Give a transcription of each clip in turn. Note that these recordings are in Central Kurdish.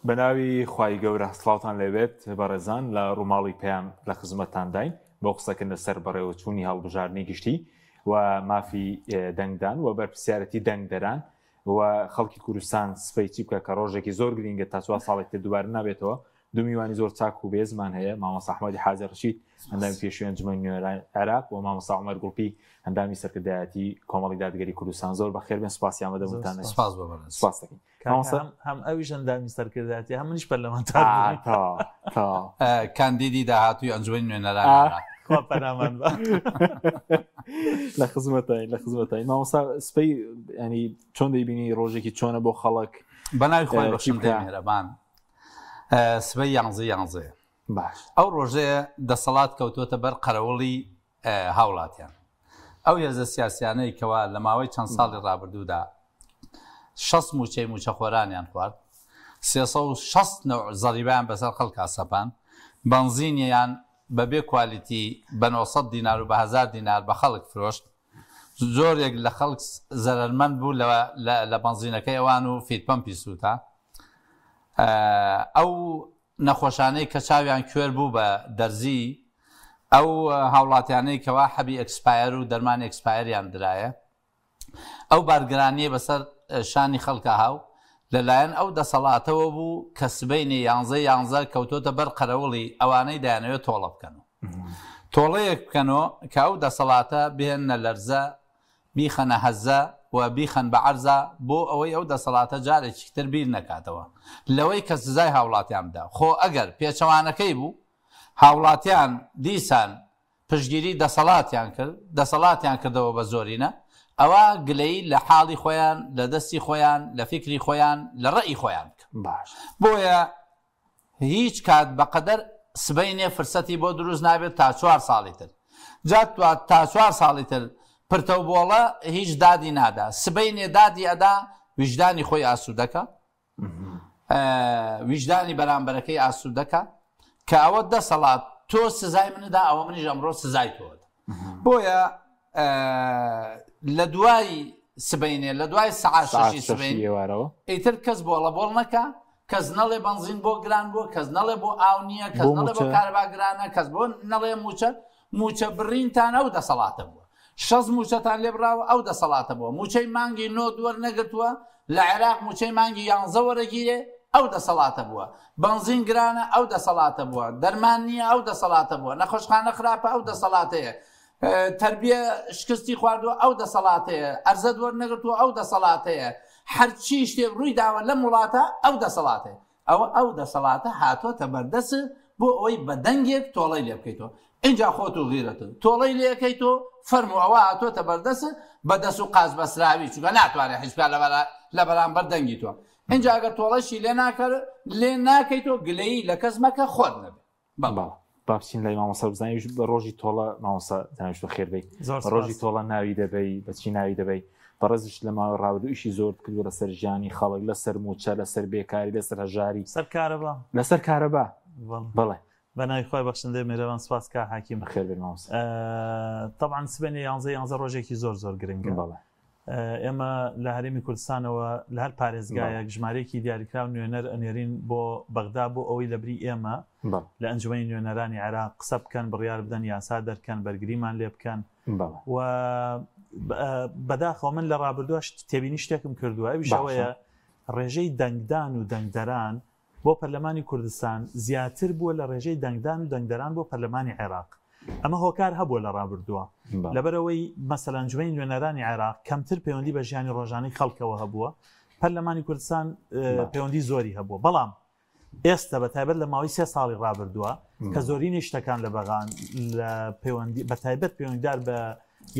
بەناوی خوای گەورە سڵاوتان لێبێت بەڕێزان لە ڕووماڵی پەیام لە خزمەتتانداین بۆ قسەکردن لەسەر بەڕێوەچوونی هەڵبژاردنی گشتی و مافی دەنگدان و بەرپرسیارەتی دەنگدەران و خەڵکی کوردستان سبەی چی بکە کە ڕۆژێکی زۆر گرینگە تا چوار ساڵێک تر دووبارە نابێتەوە دوو میوانی زۆر چاک و بێزمان هەیە مامۆستا ئەحمەدی حاجی ڕەشید ئەندامی پێشووی ئەنجومەنی نوێنەرانی عێراق و مامۆستا عومەر گوڵپی ئەندامی سەرکردایەتی کۆمەڵی دادگەری کوردستان زۆر بەخێر بێن سوپاسی ئامادەبوونتان دەکەین. سپاس بۆ بەڕێز. سپاس دەکەین. مامۆستا هەم ئەویش ئەندامی سەرکردایەتی هەم منیش پەرلەمانتار بووم. تەواو تەواو. کاندیدی داهاتووی ئەنجومەنی نوێنەرانی عێراق. خوا پەنامان با. لە خزمەتاین لە خزمەتاین مامۆستا سبەی ینی چۆن دەیبینی ڕۆژێکی چۆنە بۆ خەڵک بەناوی خۆی چی بەخشم بکە؟ میهرەبان سبەی یانزە یانزەیە باش ئەو ڕۆژەیە دەسەڵات کەوتووەتە بەر قەرەوڵی هاوڵاتیان. ئەو هێزە سیاسیانەی کەوا لە ماوەی چەند ساڵی ڕابردوودا 60 مووچەی مووچەخۆرانیان خوارد، 360 نەوع زەریبەیان بەسەر خەڵکا سەپاند، بەنزینیان بە بێ کوالیتی بە 900 دینار و بە 1000 دینار بە خەڵک فرۆشت، زۆرێک لە خەڵک زەرەرمەند بوو لە بەنزینەکەی ئەوان و feed pump ی سووتا. ئەو نەخۆشانەی کە چاویان کوێر بوو بە دەرزی، ئەو هاوڵاتیانەی کەوا حەبی expire و دەرمانی expire یان درایە، ئەو بارگرانیەی بەسەر شانی خەڵکا هاو، لەلایەن ئەو دەسەڵاتەوە بوو کە سبەینێ یانزەی یانزە کەوتۆتە بەر قەرەوڵی ئەوانەی دەیانەوێت تۆڵە بکەنەوە. تۆڵەیەک بکەنەوە کە ئەو دەسەڵاتە بهێننە لەرزە بیخەنە هەزە و بیخەن بە عەرزا بۆ ئەوەی ئەو دەسەڵاتە جارێکی تر بیر نەکاتەوە لەوەی کە سزای هاوڵاتیان بدا خۆ ئەگەر پێچەوانەکەی بوو هاوڵاتیان دیسان پشتگیری دەسەڵاتیان کرد دەسەڵاتیان کردەوە بە زۆرینە ئەوا گلەیی لە حاڵی خۆیان لە دەستی خۆیان لە فیکری خۆیان لە ڕەئی خۆیان بکەن باش. بۆیە هیچ کات بەقەدەر سبەینێ فرسەتی بۆ دروست نابێت تا چوار ساڵی تر جا تا چوار ساڵی تر پرتە و بۆڵە هیچ دادی نادا سبەینێ دادی ئەدا ویژدانی خۆی ئاسوودەکە ویژدانی بەرامبەرەکەی ئاسوودەکە کە ئەوە دەسەڵات تۆ سزای مندا ئەوە منیش ئەمڕۆ سزای تۆ بۆیە لە دوای سبینێ لە دوای سەعات شەشی سبەین ئێوارەوە ئیتر کەس بۆڵە بۆڵ نەکا کەس نەڵێ بەنزین بۆ گران بووە کەس نەڵێ بۆ ئاو نییە کەس نەڵێ بۆ کارەبا گرانە کەس بۆ نەڵێ موچە موچە بڕینتان ئەو دەسەڵاتە بووە شەست موچەتان لێ بڕاوە ئەو دەسەڵاتە بووە موچەی مانگی نۆ دووەر نەگرتووە لە عێراق موچەی مانگی یانزە وەرەگیرێ ئەو دەسەڵاتە بووە بەنزین گرانە ئەو دەسەڵاتە بووە دەرمان نییە ئەو دەسەڵاتە بووە نەخۆشخانە خراپە ئەو دەسەڵاتەیە تربیە شکستی خواردووە ئەو دەسەڵاتەیە ئەرزەت وەرنەگرتووە ئەو دەسەڵاتەیە هەرچی شتێک ڕووی داوە لەم وڵاتە ئەو دەسەڵاتەیە ئەوە ئەو دەسەڵاتە هاتۆتە بەردەست بۆ ئەوەی بە دەنگێک تۆڵەی لێ بکەیتەوە ئینجا خۆت و غیرەت تۆڵەی لێ ئەکەیتەوە فەرموو ئەوە هاتۆتە بەردەست بە دەست و قاچ بەسراوی چونکە ناتوانێت حیزب لە بەرامبەر دەنگی تۆ ئینجا ئەگەر تۆڵەشی لێ ناکەر لێ ناکەیتەوە گلەیی لە کەس مەکە خۆت نەبێ بەڵێ با بچین لای مامۆستا بزانین بە ڕۆژی تۆڵە مامۆستا دانیشت بەخێر بێی زۆر بە ڕۆژی سپاس. تۆڵە ناوی دەبەی بەچی ناوی دەبەی بەڕێزیش لە ماوەی ڕابردوو ئیشی زۆر کردووە لەسەر ژیانی خەڵک لەسەر مووچە لەسەر بێکاری لەسەر هەژاری سەر کارەبا لەسەر کارەبا بەڵێ بەڵێ بە ناوی خوای بەخشندەی میهرەبان سپاس کاک حاکیم بەخێر بێن مامۆستا تەبعەن سبەینێ یانزە یانزە ڕۆژێکی زۆر زۆر گرنگە بەڵێ ئێمە لە هەرێمی کوردستانەوە لە هەر پارێزگایەک ژمارەیەکی دیاریکراو نوێنەر ئەنێرین بۆ بەغدا بۆ ئەوەی لە بری ئێمە لە ئەنجومەنی نوێنەرانی عێراق قسە بکەن، بڕیار بدەن، یاسا دەرکەن، بەرگریمان لێ بکەن و بەداخەوە من لە ڕابردووە تێبینی شتێکم کردووە ئەویش ئەوەیە ڕێژەی دەنگدان و دەنگدەران بۆ پەرلەمانی کوردستان زیاتر بووە لە ڕێژەی دەنگدان و دەنگدەران بۆ پەرلەمانی عێراق. ئەمە هۆکار هەبووە لە ڕابردووە. لەبەرئەوەی مەسەلەن ئەنجومەنی نوێنەرانی عێراق کەمتر پەیوەندی بە ژیانی ڕۆژانەی خەڵکەوە هەبووە، پەرلەمانی کوردستان پەیوەندی زۆری هەبووە. بەڵام ئێستا بە تایبەت لە ماوەی سێ ساڵی ڕابردووە کە زۆرینەی شتەکان لە بەغان لە پەیوەندی بە تایبەت پەیوەندیدار بە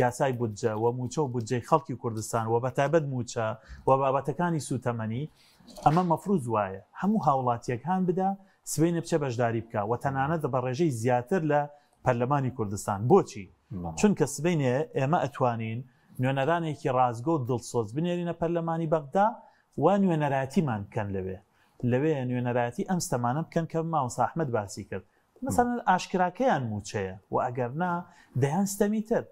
یاسای بودجە و مووچە و بودجەی خەڵکی کوردستان و بە تایبەت مووچە و بابەتەکانی سووتەمەنی ئەمە مەفروز وایە هەموو هاوڵاتیەک هان بدا سبەینێ بچێ بەشداری بکا و تەنانەت بە ڕێژەی زیاتر لە پەرلەمانی کوردستان. بۆچی؟ چونکە سبەینێ ئێمە ئەتوانین نوێنەرانێکی ڕاستگۆ و دڵسۆز بنێرینە پەرلەمانی بەغدا و نوێنەرایەتیمان بکەن لەوێ. لەوێ نوێنەرایەتی ئەم ستەمانە بکەن کە مامۆستا ئەحمەد باسی کرد. مەسەلەن ئاشکراکەیان مووچەیە و ئەگەر نا دەیان ستەمی تر.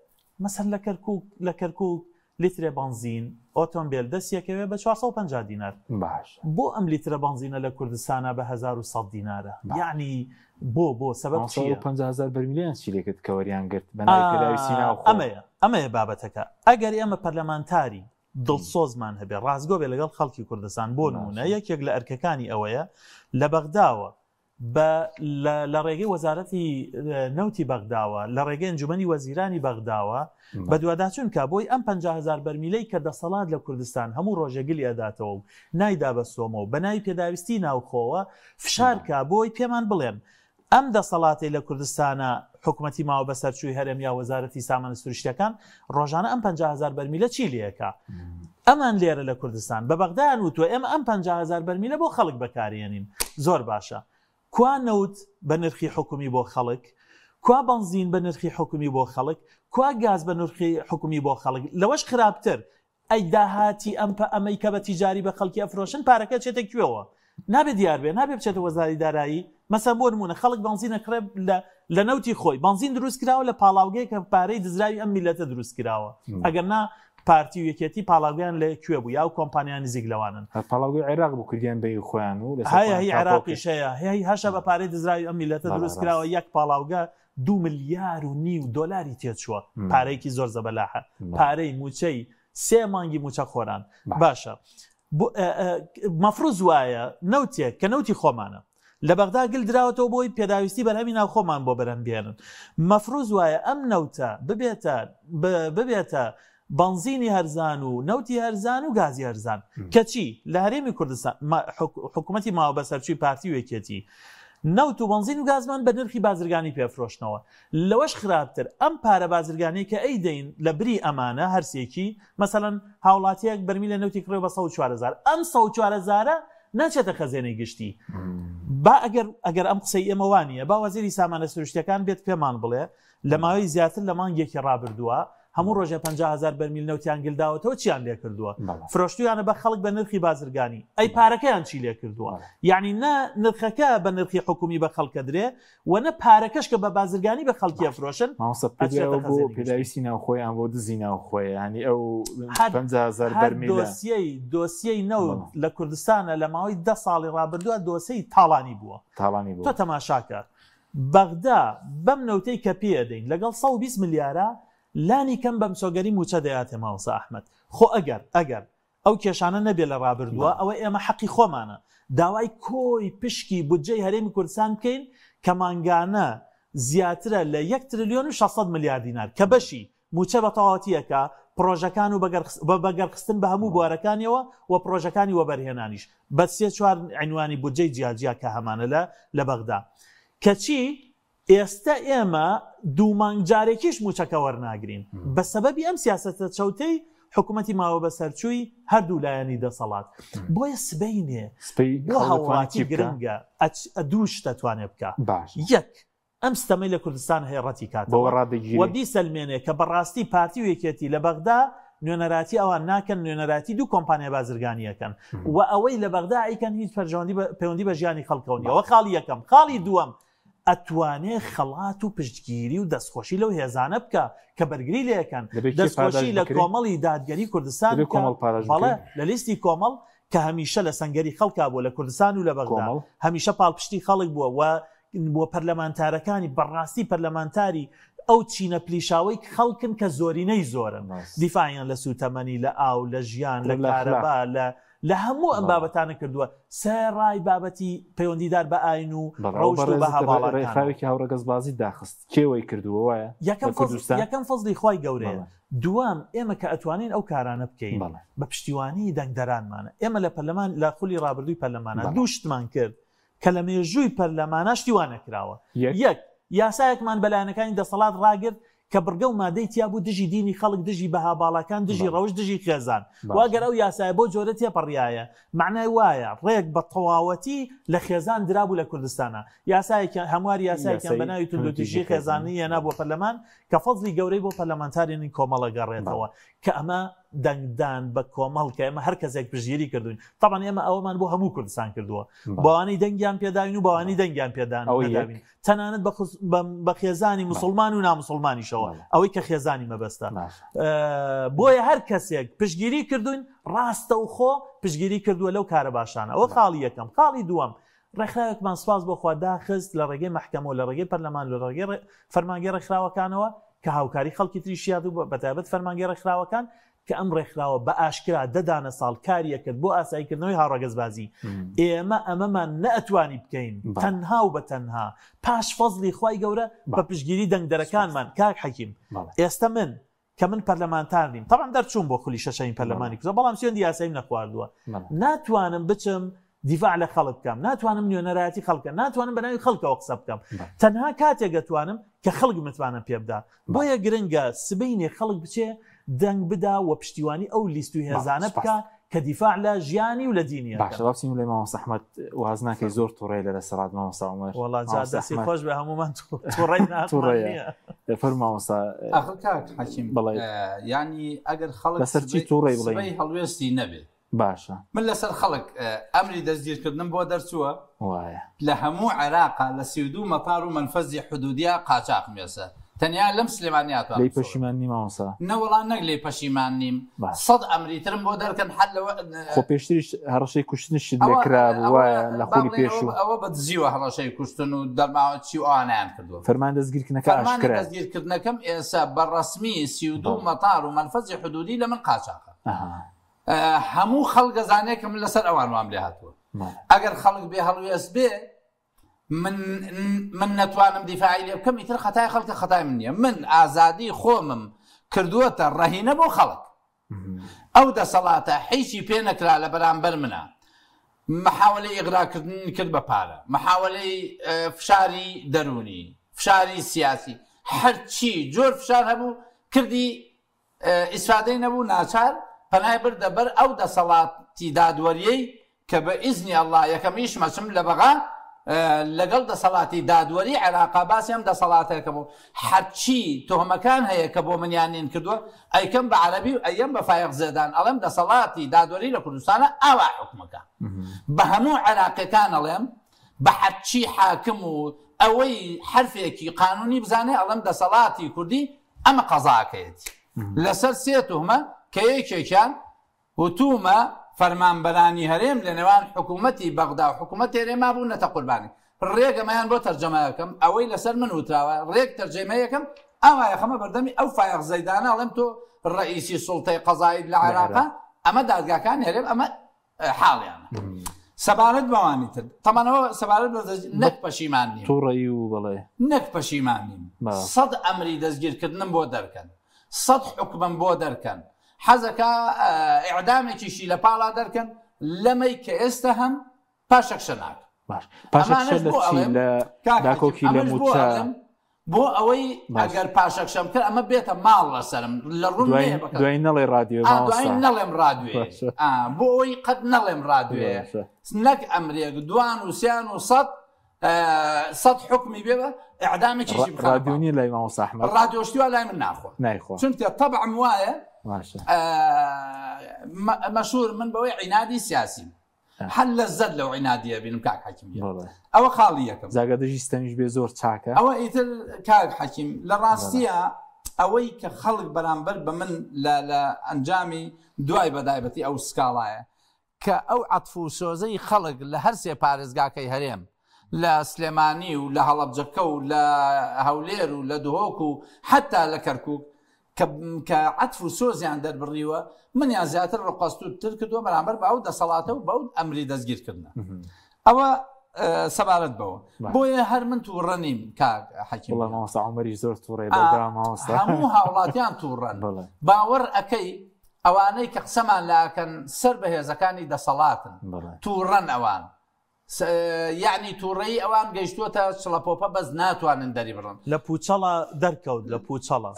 مەسەلەن لە کەرکووک لە کەرکووک لیترێ بەنزین ئۆتۆمبێل دەستیەکەوێ بە 450 دینار باش بۆ ئەم لیترە بەنزینە لە کوردستانە بە 1100 دینارە یعنی بۆ بۆ سەبەب چییە؟ 500 بەرمیلیان چی لێکرد کە وەریان گرت بە ناوی پێداویستی ناوخۆ؟ ئەمەیە ئەمەیە بابەتەکە ئەگەر ئێمە پەرلەمانتاری دڵسۆزمان هەبێ ڕاستگۆ بێ لەگەڵ خەڵکی کوردستان بۆ نمونە یەکێک لە ئەرکەکانی ئەوەیە لە بەغداوە بە لە ڕێگەی وەزارەتی نەوتی بەغداوە لە ڕێگەی ئەنجومەنی وەزیرانی بەغداوە بەدواداچوون کا بۆی ئەم 50000 بەرمیلەی کە دەسەڵات لە کوردستان هەموو ڕۆژێ گلی ئەداتەوە و نایدا بە سۆمە و بە ناوی پێداویستی ناوخۆوە فشار کا بۆی پێمان بڵێن ئەم دەسەڵاتەی لە کوردستانە حکومەتی ماوە بەسەرچووی هەرێم یا وەزارەتی سامانە سروشتیەکان ڕۆژانە ئەم 50000 بەرمیلە چی لێکا ئەمان لێرە لە کوردستان بە بەغدایان وتووە ئێمە ئەم 50000 بەرمیلە بۆ خەڵک بەکارێنین زۆر باشە کوا نەوت بە نرخی حکومی بۆ خەڵک کوا بەنزین بە نرخی حکومی بۆ خەڵک کوا گاز بە نرخی حکومی بۆ خەڵک لەوەش خراپتر ئەی داهاتی ئەم پە ئەمەی کە بە تیجاری بە خەڵکی ئەفرۆشن پارەکە ئەچێتە کوێوە؟ نابێ دیار بێ نابێ بچێتە وەزاری دارایی مەسەن بۆ نمونە خەڵک بەنزین ئەکڕێ لە لە نەوتی خۆی بەنزین دروست کراوە لە پاڵاوگەیەک کە پارەی دزراوی ئەم میلەتە دروست کراوە ئەگەر نا پارتی و یەکێتی پاڵاوگەیان لە کوێ بوو یا و کۆمپانیا نزیک لەوانن هەر پاڵاوگەی عێراق بوو کردیان بە هی خۆیان و لەسەر هەیە خۆیان هی تاپۆ کرد. عێراقیش هەیە هەی هەشە بە پارەی دزراوی ئەم میلەتە بەڵێ دروست کراوە ڕاست. یەک پاڵاوگە دوو ملیار و نیو دۆلاری تێچووە پارەیەکی زۆر زەبەلاحە پارەی موچەی سێ مانگی موچە خۆران باشە مەفروز وایە نەوتێک کە نەوتی خۆمانە لە بەغدا گل دراوەتەوە بۆی پێداویستی بەرهەمی ناوخۆمان بۆ بەرهەم بێنن مەفروز وایە ئەم نەوتە ببێتە ببێتە بەنزینی هەرزان و نەوتی هەرزان و گازی هەرزان کەچی لە هەرێمی کوردستان حکوومەتی ماوە بەسەرچووی پارتی و یەکێتی نەوت و بەنزین و گازمان بە نرخی بازرگانی پێفرۆشتنەوە لەوەش خراپتر ئەم پارە بازرگانی کە ئەی دەین لە بری ئەمانە هەرسێکی مەسەلەن هاوڵاتیەک بەرمیلە نەوتی کڕێ بە 104 هەزار ئەم 104 هەزارە ناچێتە خەزێنەی گشتی با ئەگەر ئەگەر ئەم قسەی ئێمە وانە با وەزیری سامانە سروشتەکان بێت پێمان بڵێ لە ماوەی زیاتر لە مانگێکی ڕابردووە هەموو ڕۆژێ 50 هەزار بەرمیل نەوتیان گلداوەتەوە چیان لێ کردووە فرۆشتویانە بە خەڵک بە نرخی بازرگانی ئەی پارەکەیان چی لێ کردووە یعنی نە نرخەکە بە نرخی حکومی بە خەڵکە درێ و نە پارەکەش کە بە بازرگانی بە خەڵکی ئەفرۆشن مامۆستا ئەچێتە بۆ خەزێنەی گشتی. پێداویستی ناوخۆیان بۆ دزی ناوخۆیە یعنی ئەو هەر 50 هەزار هەر بەرمیلە دۆسیەی دۆسیەی نەوت بەڵێ. لە کوردستانە لە ماوەی 10 ساڵی ڕابردووە دۆسیەی تاڵانی بووە تاڵانی تۆ بووە. تەماشاکە بەغدا بەم نەوتەی کە پێ ئەدەین لەگەڵ 120 ملیارە لانی کەم بە مسۆگەری مووچە دەیاتێ مامۆستا ئەحمەد خۆ ئەگەر ئەگەر ئەو کێشانە نەبێ لە ڕابردووە ئەوە ئێمە حەقی خۆمانە داوای کۆی پشکی بودجەی هەرێمی کوردستان بکەین کە مانگانە زیاترە لە یەک ترلیۆن و 600 ملیار دینار کە بەشی مووچە بە تەواوەتی ئەکا پڕۆژەکان و بە بەگەڕخستن بە هەموو بوارەکانیەوە و پڕۆژەکانی وەبەرهێنانیش بە سێ چوار عینوانی بودجەی جیاجیا کە هەمانە لە لە بەغدا کەچی ئێستە ئێمە دوو مانگ جارێکیش مووچەکە وەرناگرین بە سەبەبی ئەم سیاسەتە چەوتەی حکوومەتی ماوە بەسەرچووی هەردوو لایەنی دەسەڵات بۆیە سبەینێ بۆ هاوڵاتی گرنگە دوو شتە توانێ بکە باش یەک ئەم ستەمەی لە کوردستان هەیە ڕەتی کاتەوە و بیسەلمێنێ کە بەڕاستی پارتی و یەکێتی لە بەغدا نوێنەراتی ئەوان ناکەن نوێنەراتی دوو کۆمپانیای بازرگانی ئەکەن و ئەوەی لە بەغدا ئەیکەن هیچ پەرژەوەندی پەیوەندی بە ژیانی خەڵکەوە نییە ئەوە خاڵی یەکەم خاڵی دووەم ئەتوانێ خەڵات و پشتگیری و دەستخۆشی لەو هێزانە بکا کە بەرگری لێ ئەکەن دەستخۆشی لە کۆمەڵی دادگەری کوردستان بکا بەڵێ لە لیستی کۆمەڵ کە هەمیشە لە سەنگەری خەڵکا بووە لە کوردستان و لە بەغدا هەمیشە پاڵپشتی خەڵک بووە و بۆ پەرلەمانتارەکانی بەڕاستی پەرلەمانتاری ئەو چینە پلیشاوەی خەڵکن کە زۆرینەی زۆرن دیفاعیان لە سوتەمەنی لە ئاو لە ژیان لە کارەبا لە لە هەموو ئەم بابەتانە کردووە سەرەڕای بابەتی پەیوەندیدار بە ئاین و ڕەوشت و بەها باڵاکانەوە. ڕێکخراوێکی هاوڕەگەزبازی داخست کێ وەی کردووە وایە یەکەم لە کوردستان؟ یەکەم فەزڵی خوای گەورەیە دووەم ئێمە کە ئەتوانین ئەو کارانە بکەین بە پشتیوانی دەنگدەرانمانە ئێمە لە پەرلەمان لە خولی ڕابردووی پەرلەمانە دوو شتمان کرد کە لە مێژووی پەرلەمانا شتی وا نەکراوە یەک یاسایەکمان بە لایەنەکانی دەسەڵات ڕاگرت کە بڕگە و مادەی تیا بوو دژی دینی خەڵک دژی بەها باڵاکان دژی ڕەوشت دژی خێزان و ئەگەر ئەو یاسایە بەو جۆرە تێپەڕیایە مەعنای وایە ڕێک بە تەواوەتی لە خێزان درابوو لە کوردستانا یاسایەکیان هەمواری یاسایەکیان بە ناوی توندوتیژی خێزانی هێنا بۆ پەرلەمان کە فەزڵی گەورەی بۆ پەرلەمانتارێنی کۆمەڵە گەڕێتەوە کە ئەمە دەنگدان بە کۆمەڵ کە ئێمە هەر کەسێک پشتگیری کردوین تەبعەن ئێمە ئەوەمان بۆ هەموو کوردستان کردووە بەوانەی دەنگیان پێداوین و بەوانی دەنگیان پێدان نەداوین تەنانەت بە خێزانی مسلمان و نامسلمانیشەوە ئەوەی کە خێزانی مەبەستە بۆیە هەر کەسێک پشتگیری کردوین ڕاستەوخۆ پشتگیری کردووە لەو کارە باشانە ئەوە خاڵی یەکەم خاڵی دووەم ڕێکخراوێکمان سپاس بۆ خوا داخست لە ڕێگەی مەحکەمە و لە ڕێگەی پەرلەمان و لە ڕێگەی فەرمانگەی ڕێکخراوەکانەوە کە هاوکاری خەڵکی تریشی هاتوو بەتایبەت فەرمانگەی ڕێکخراوەکان کە ئەم ڕێکخراوە بە ئاشکرا دە دانە ساڵ کاری ئەکرد بۆ ئاساییکردنەوەی هاوڕەگەزبازی ئێمە ئەمەمان نەئەتوانی بکەین تەنها و بە تەنها پاش فەزڵی خوای گەورە بە پشتگیری دەنگدەرەکانمان کاک حەکیم ئێستە من کە من پەرلەمانتار نیم تەبعەن دەرچووم بۆ خولی شەشەمین پەرلەمانی کوردستان بەڵام سوێندی یاساییم نەخواردووە ناتوانم بچم دیفاع لە خەڵک بکەم ناتوانم نوێنەرایەتی خەڵکە ناتوانم بە ناوی خەڵکەوە قسە بکەم تەنها کاتێک دەتوانم کە خەڵک متمانەم پێ بدا بۆیە گرنگە سبەینێ خەڵک بچێ دەنگ بدا و پشتیوانی ئەو لیست و هێزانە بکا کە دیفاع لە ژیانی و لە دینی ئەکەن. باشە با بچین لای مامۆستا ئەحمەد واز ناکەی زۆر توڕەیە لە دەسەڵات مامۆستا عومەر. وەڵا جا دەستی خۆش بێ هەموومان توڕەی توڕەیە فەرموو مامۆستا. ئاخر کاک حەکیم بەڵێ یانی ئەگەر خەڵک لەسەر چی توڕەی بڵێین؟ سبەی هەڵوێستی نەبێ باشە. من لەسەر خەڵک ئەمری دەستگیرکردنم بۆ دەرچووە. وایە. لە هەموو عێراقا لە 32 مەتار و مەنفەزی حدودیا قاچاخم ێسە تەنیا لەم سلێمانیا توانم لێی پەشیمان نی مامۆستا؟ نەوەڵا نەک لێی پەشیمان نیم باش. سەد ئەمری ترم بۆ دەرکەن حەل لەوە خۆ پێشتریش هەڕەشەی کوشتنیشت لێ ئەوە کرابوو ئەوە وایە لە با خولی بڵێین ئەوە پێشوو. ئەوە بە دزیوە هەڕەشەی کوشتن و دەرماوە چی و ئەوانەیان کردووە. فەرمان دەستگیرکردنەکە فەرمانی ئاشکرایە. دەستگیرکردنەکەم ئێسە بە ڕەسمی 32 بەڵێ. مەتار و مەنفەزی حدودی لە من قاچاخە. ئەها. هەموو خەڵک ئەزانێ کە من لەسەر ئەوان وام لێ هاتووە ئەگەر خەڵک بێ هەڵوێست بێ من من نەتوانم دیفاعی لێ بکەم ئیتر خەتای خەڵکە خەتای من نییە من ئازادی خۆمم کردووەتە ڕەهینە بۆ خەڵک ئەو دەسەڵاتە حیچی پێ نەکرا لە بەرامبەر منە محاولەی ئیغراکردن کرد بە پارە محاولەی فشاری دەرونی فشاری سیاسی هەرچی جۆر فشار هەبوو کردی ئیسفادەی نەبوو ناچار پەنای بردە بەر ئەو دەسەڵاتی دادوەریەی کە بە ئیزنی ئەڵڵا یەکەم ئیشم ئەچم لە بەغا لەگەڵ دەسەڵاتی دادوەری عێراقا باسی ئەم دەسەڵاتەکەم و هەرچی تۆهمەکان هەیە کە بۆ منیان نین کردووە ئەیکەم بە عەرەبی و ئەیەم بە فایەق زێدان ئەڵێم دەسەڵاتی دادوەری لە کوردستانە ئاوا حوکمەکە بە هەموو عێراقیەکان ئەڵێم بە هەرچی حاکم و ئەوەی حەرفێکی قانونی بزانێ ئەڵێم دەسەڵاتی کوردی ئەمە قەزاکەیەتی لەسەر سێ توهمە کە یەکێکیان وتومە فەرمانبەرانی هەرێم لە نێوان حکوومەتی بەغدا و حکوومەت هەرێما بوونەتە قوربانی ڕێک ئەمەیان بۆ تەرجەمە ئەکەم ئەوەی لەسەر من وتراوە ڕێک تەرجەمە یەکەم ئاوا یەخەمە بەردەمی ئەو فایەق زەیدانە ئەڵێم تۆ ڕئیسی سوڵتەی قەزایت لە عێراقا ئەمە دادگاکانی هەرێم ئەمە حاڵیانە سەبارەت بەوانی تر تەمانەوە سەبارەت بە نەک پەشیمان نیم توڕەیی و بەڵێ نەک پەشیمان نیم سەد ئەمری دەستگیرکردنم بۆ دەرکەن سەد حکومم بۆ دەرکەن حەزەکە ئیعدامێکیشی لە پاڵا دەرکەن لەمەی کە ئێستا هەم پاشەکشە ناکەم باش پاشەکشە لە چی لە داکۆکی لە مووچە بۆ ئەوەی ئەگەر پاشەکشەم کرد ئەمە بێتە ماڵ لەسەرم لە ڕوون دوای نەڵێ ڕادیۆ دوای نەڵێم ڕادوێ بۆ ئەوەی قەت نەڵێم ڕادوێ نەک ئەمرێک دوان و سیان و سەد سەد حکمی بێ بە ئەعدامێکیشی ڕادیۆ نییە لای مامۆستا ئەحمەد ڕادیۆ شتی وا لای من ناخۆ نایخۆ چونکە تەبعم وایە مەشهور من بەوەی عینادی سیاسیم هەر لەزەت لەو عینادیە بینم کاک حەکیم ئەوە خاڵی یەکەم زاگە دژی ستەمیش بێ زۆر چاکە ئەوە ئیتر کاک حەکیم لە ڕاستیە ئەوەی کە خەڵک بەرامبەر بە من لە ئەنجامی دوای بەدایبەتی ئەو سکاڵایە کە ئەو عەتف و سۆزەی خەڵک لە هەر سێ پارێزگاکەی هەرێم لە سلێمانی و لە هەڵەبجەکە و لە هەولێر و لە دهۆک و حەتا لە کەرکوک کە کە عەتف و سۆزیان دەربڕیوە منیان زیاتر ڕقەستوو تر کردووە بەرامبەر بە ئەو دەسەڵاتە و بەو ئەمری دەستگیرکردنە ئەوە سەبارەت بەوە بۆیە هەر من تووڕە نیم کاک حەکیم مامۆستا عومەریش زۆر تووڕەیە بەردەوام مامۆستا هەموو هاوڵاتیان تووڕەن باوەڕ ئەکەی ئەوانەی کە قسەمان لاکەن سەر بە هێزەکانی دەسەڵاتن تووڕەن ئەوان یعنی تووڕەیی ئەوان گەیشتووەتە چڵەپۆپە بەس ناتوانن دەری بڕن لە پوچەڵە دەرکەوت لە پوچەڵە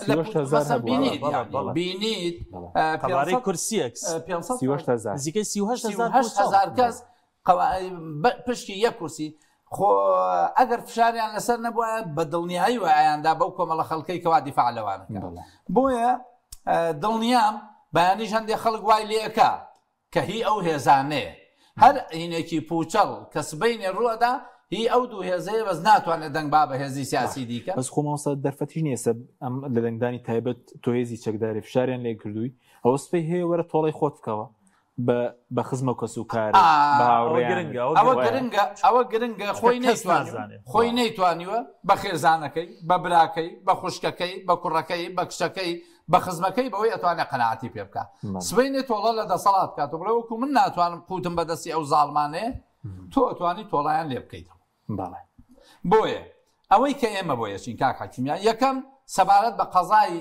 بینیت قەبارەی کورسیەک نزیکەی 38 کەس پشکی یەک کورسی خۆ ئەگەر فشاریان لەسەر نەبوایە بە دڵنیایی وایاندا بەو کۆمەڵە خەڵکەی کەوا دیفاع لەوانە بۆیە دڵنیام بەیانیش هەندێ خەڵک وای لێ ئەکا کە هی ئەو هێزانەیە. هەر هینێکی پووچەڵ کە سبەینێ ڕوو ئەدا هی ئەو دوو هێزەیە بەس ناتوانێت دەنگ با بە هێزی سیاسی دیکە. بەس خۆ مامۆستا دەرفەتیش نییە ئێستا ئەم لە دەنگدانی تایبەت تۆ هێزی چەکداری فشاریان لێ کردووی ئەوە سبەی هەیە وەرە تۆڵەی خۆت بکەوە بە بە خزمە و کەسوکارت بە ئەوە گرنگە ئەوە گرنگە ئەوە گرنگە خۆی نەیتوانیوە خۆی نەیتوانیوە بە خێزانەکەی بە براکەی بە خوشکەکەی بە کوڕەکەی بە کچەکەی بە خزمەکەی بەوەی ئەتوانێت قەناعەتی پێ بکە سبەینێ تۆڵە لە دەسەڵات بکات و بڵێ وەکو من ناتوانم قوتم بەدەستی ئەو زاڵمانەیە تۆ ئەتوانی تۆڵیان لێ بکەیتەوە بەڵێ بۆیە ئەوەی کە ئێمە بۆ یەچین کاک حەکیمیان یەکەم سەبارەت بە قەزای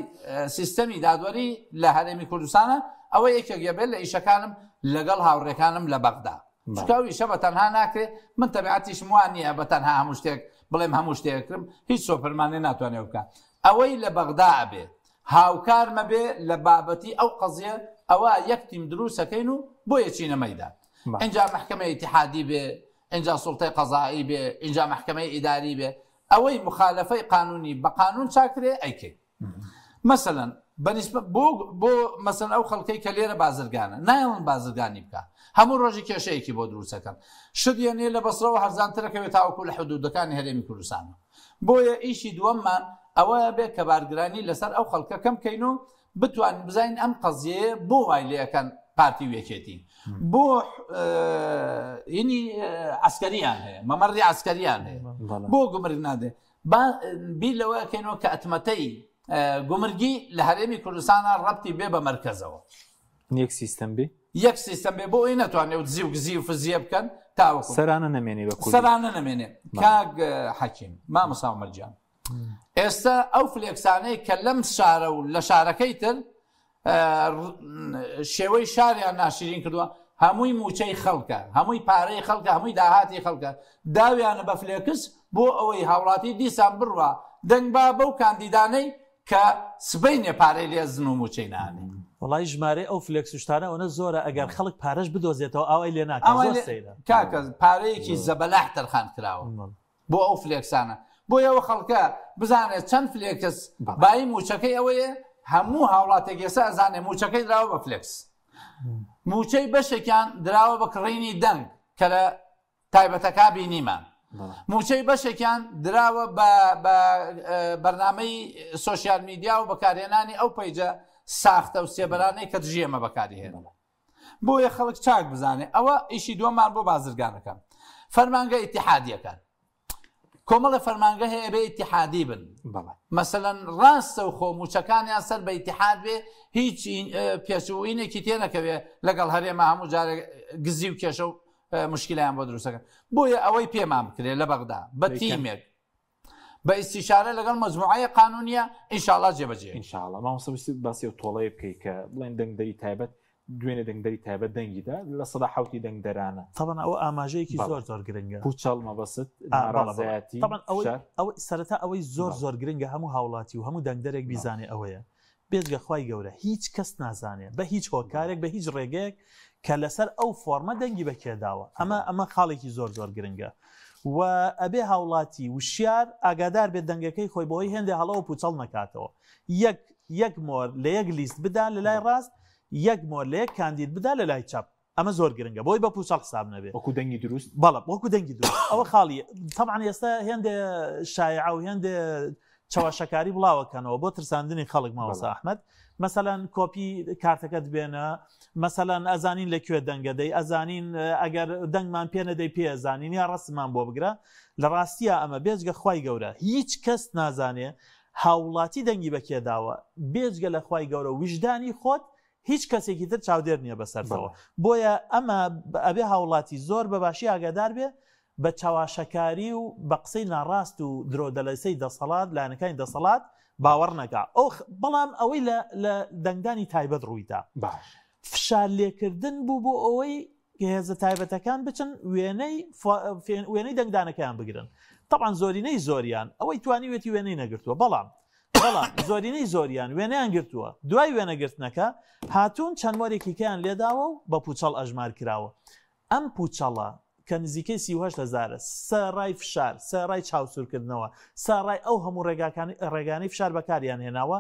سیستەمی دادوەری لە هەرێمی کوردستانە ئەوە یەکێک یەبێت لە ئیشەکانم لەگەڵ هاوڕێکانم لە بەغدا چونکە ئەو ئیشە بە تەنها ناکرێت من تەبعەتیشم وا نییە بە تەنها هەموو شتێک بڵێم هەموو شتێکم هیچ سۆپەرمانێ ناتوانێت بکە ئەوەی لە بەغدا ئەبێ هاوکار مەبێ لە بابەتی ئەو قەزیە ئەوە یەک تیم دروستەکەین و بۆ یەچینە مەیدان ئینجا مەحکەمە ئیتیحادی بێ ئینجا سوڵتەی قەزایی بێ ئینجا مەحکەمەی ئیداری بێ ئەوەی مخالەفەی قانونی بە قانون چاکرێ ئەیکەین مەسەلەن بەنیسبەت بۆ بۆ مەسەن ئەو خەڵکەی کە لێرە بازرگانە نایڵن بازرگانی بکە هەموو ڕۆژی کێشەیەکی بۆ دروستەکەن شت یەنێ لە بەسرەوە هەرزانترەکەوێت تاوەکو لە حدودەکانی هەرێمی کوردستانە بۆیە ئیشی دووەممان ئەوە بێت کە بارگرانی لەسەر ئەو خەڵکە کەم بکەین و بتوانین بزانین ئەم قەزیەیە بۆ وای لێەکەن پارتی و یەکێتی بۆ ینی عسکەریان هەیە مەمەڕی عسکەریان هەیە بۆ گومرگ نادێ با بیر لەوە ئەکەینەوە کە ئەتمەتەی گومرگی لە هەرێمی کوردستانە ڕەبتی بێ بە مەرکەزەوە. یەک سیستەم بێ؟ یەک سیستەم بێ بۆ ئەوەی نەتوانێ و دزی و گزی و فزیە بکەن تاوەکو سەرانە نەمێنێ بە کوردی. سەرانە نەمێنێ. کاک حەکیم، مامۆستا عومەر گیان، ئێستا ئەو فلێکسانەی کە لەم شارە و لە شارەکەی تر شێوەی شاریان ناشرین کردووە هەمووی موچەی خەڵکە هەمووی پارەی خەڵکە هەمووی داهاتی خەڵکە داویانە بە فلێکس بۆ ئەوەی هاوڵاتی دیسان بڕوا دەنگ با بەو کاندیدانەی کە سبەینێ پارەی لێزن و موچەی نانێ. وەڵای ژمارەی ئەو فلێکس و شتانە ئەوەنە زۆرە ئەگەر خەڵک پارەش بدۆزێتەوە ئاوای لێ ناکات زۆر سەیرە. کاکە پارەیەکی زەبەلاح تەرخان کراوە. بۆ ئەو فلێکسانە بۆیە ئەو خەڵکە بزانێت چەند فلێکس بایی موچەکەی ئەوەیە هەموو هاوڵاتێک ئێستا ئەزانێ موچەکەی دراوە بە فلێکس موچەی بەشێکیان دراوە بە کڕینی دەنگ کە لە تایبەتەکە بینیمان موچەی بەشێکیان دراوە بە بەرنامەی سۆشیال میدیا و بەکارهێنانی ئەو پەیجە ساختە و سێبەرانەی کە دژی ئێمە بەکاری هێنن بۆیە خەڵک چاک بزانێ ئەوە ئیشی دووەمان بۆ بازرگانەکان فەرمانگە ئیتیحادیەکان کۆمەڵە فەرمانگە هەیە بێ ئیتیحادی بن مەسەلەن ڕاستە و خۆ موچەکانیان سەر بە ئیتیحاد بێ هیچ پێچوینێکی تێنەکەوێ لەگەڵ هەرێمە هەموو جارێک گزی و کێشە و مشکلیان بۆ دروستەکەن بۆیە ئەوەی پێمان بکرێت لە بەغدا بە تیمێک بە ئیستیشارە لەگەڵ مەجموعەیە قانونیە ئینشاڵا جێبەجێ. ئینشاڵا مامۆستا ویستت باسی ئەو تۆڵەیە بکەی کە بڵێن دەنگدەری تایبەت دوێنێ دەنگدەری تایبەت دەنگی دا 7% دەنگدەرانە. تەبعەن ئەوە ئاماژەیەکی زۆر زۆر گرنگە. پوچەڵ مەبەست ناڕەزایەتی تەبعەن ئەوەی ئەوەی سەرەتا ئەوەی زۆر زۆر گرنگە هەموو هاوڵاتی و هەموو دەنگدەرێک بیزانێ ئەوەیە بێجگە خوای گەورە هیچ کەس نازانێ بە هیچ هۆکارێک بە هیچ ڕێگەیەک کە لەسەر ئەو فۆرمە دەنگی بە کێ داوە ئەمە ئەمە خاڵێکی زۆر زۆر گرنگە و ئەبێ هاوڵاتی وشیار ئاگادار بێت دەنگەکەی خۆی بۆی هێندێ هەڵەوە پوچەڵ نەکاتەوە یەک یەک مۆر لە یەک لیست بدا لە لای ڕاست یەک مۆر لە یەک کاندید بدا لە لای چەپ ئەمە زۆر گرنگە بۆی بە پوچەڵ حساب نەبێ وەکو دەنگی دروست بەڵێ وەکو دەنگی دروست ئەوە خاڵی تەبعەن ئێستا هێندێ شایعە و هێندێ چەواشەکاری بڵاوەکەنەوە بۆ ترساندنی خەڵک مامۆستا ئەحمەد مەسەلەن کۆپی کارتەکەت بێنە مەسەلەن ئەزانین لە کوێ دەنگە دەی ئەزانین ئەگەر دەنگمان پێ نەدەی پێ ئەزانین یا ڕەسمان بۆ بگرە لە ڕاستیە ئەمە بێجگە خوای گەورە هیچ کەس نازانێ هاوڵاتی دەنگی بە کێ داوە بێجگە لە خوای گەورە ویژدانی خۆت هیچ کەسێکی تر چاودێر نییە بەسەرتەوە بۆیە ئەمە ئەبێ هاوڵاتی زۆر بە باشی ئاگادار بێ بە چەواشەکاری و بە قسەی ناڕاست و درۆدەلەسەی دەسەڵات لایەنەکانی دەسەڵات باوەڕ نەکا ئەو بەڵام ئەوەی لە لە دەنگدانی تایبەت ڕوویدا باش فشار لێکردن بوو بۆ ئەوەی هێزە تایبەتەکان بچن وێنەی وێنەی دەنگدانەکەیان بگرن طبعا زۆرینەی زۆریان ئەوەی توانیوێتی وێنەی نەگرتووە بەڵام بەڵام زۆرینەی زۆریان وێنەیان گرتووە دوای وێنەگرتنەکە هاتوون چەند مۆرێکیکەیان لێداوە و بە پوچەڵ ئەژمار کراوە ئەم پوچەڵە. کە نزیکەی 38 هەزارە سەرای فشار سەرای چاوسوورکردنەوە سەرای ئەو هەموو ڕێگاکانی ڕێگانەی فشار بەکاریان هێناوە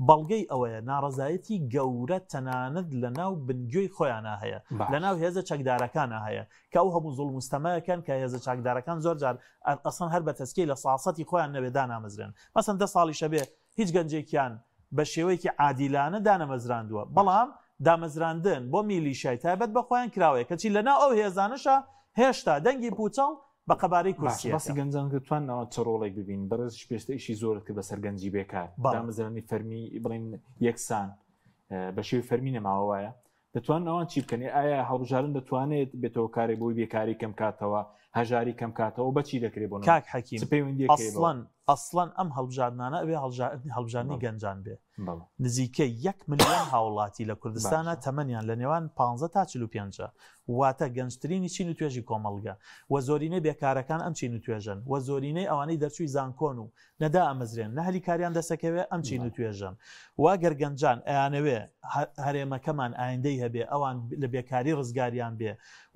بەڵگەی ئەوەیە ناڕەزایەتی گەورە تەنانەت لە ناو بنگوێی خۆیانا هەیە لە ناو هێزە چەکدارەکانا هەیە کە ئەو هەموو زوڵم و ستەمەکەن کە هێزە چاکدارەکان زۆر جار ئەسڵەن هەر بە تەسکەی لە ساسەتی خۆیان نەبێ دانامەزرێن مەسەن دە ساڵیشە بێ هیچ گەنجێکیان بە شێوەیەکی عادیلانە دانەمەزراندووە بەڵام دامەزراندن بۆ میلیشای تایبەت بە خۆیان کراوەیە کەچی لە ناو ئەو هێزانەشا هێشتا دەنگی پوچەڵ بە قەبارەی باشە کورسیەکە. باسی گەنجان کرد توان ئەوە چ ڕۆڵێک ببین بەڕێزیش پێشتر ئیشی زۆرت کرد بەسەر گەنجی بێکار دامەزرانی فەرمی بڵین یەکسان بە شێوی فەرمی نەماوە وایە دەتوان ئەوان چی بکەن ئایا هەڵبژاردن دەتوانێت بێتەوە کارێک بۆی بێکاری کەم کاتەوە هەژاری کەم کاتەوە بەچی دەکرێت بۆ کاک حەکیم چ پەیوەندیەک هەیە بەوە؟ ئەسڵەن ئەسڵەن ئەم هەڵبژاردنانە ئەبێ هەڵبژاردنی گەنجان بێ نزیکەی یەک ملیۆن هاوڵاتی لە کوردستانە تەمەنیان لە نێوان 15 تا 45 واتە گەنجترینی چین و توێژی کۆمەڵگە و زۆرینەی بێکارەکان ئەم چین و توێژەن و زۆرینەی ئەوانەی دەرچووی زانکۆن و نە دائەمەزرێن نە هەلی کاریان دەسەکەوێ ئەم چین و توێژەن و گەر گەنجان ئەیانەوێ هەرێمەکەمان ئایندەی هەبێ ئەوان لە بێکاری ڕزگاریان بێ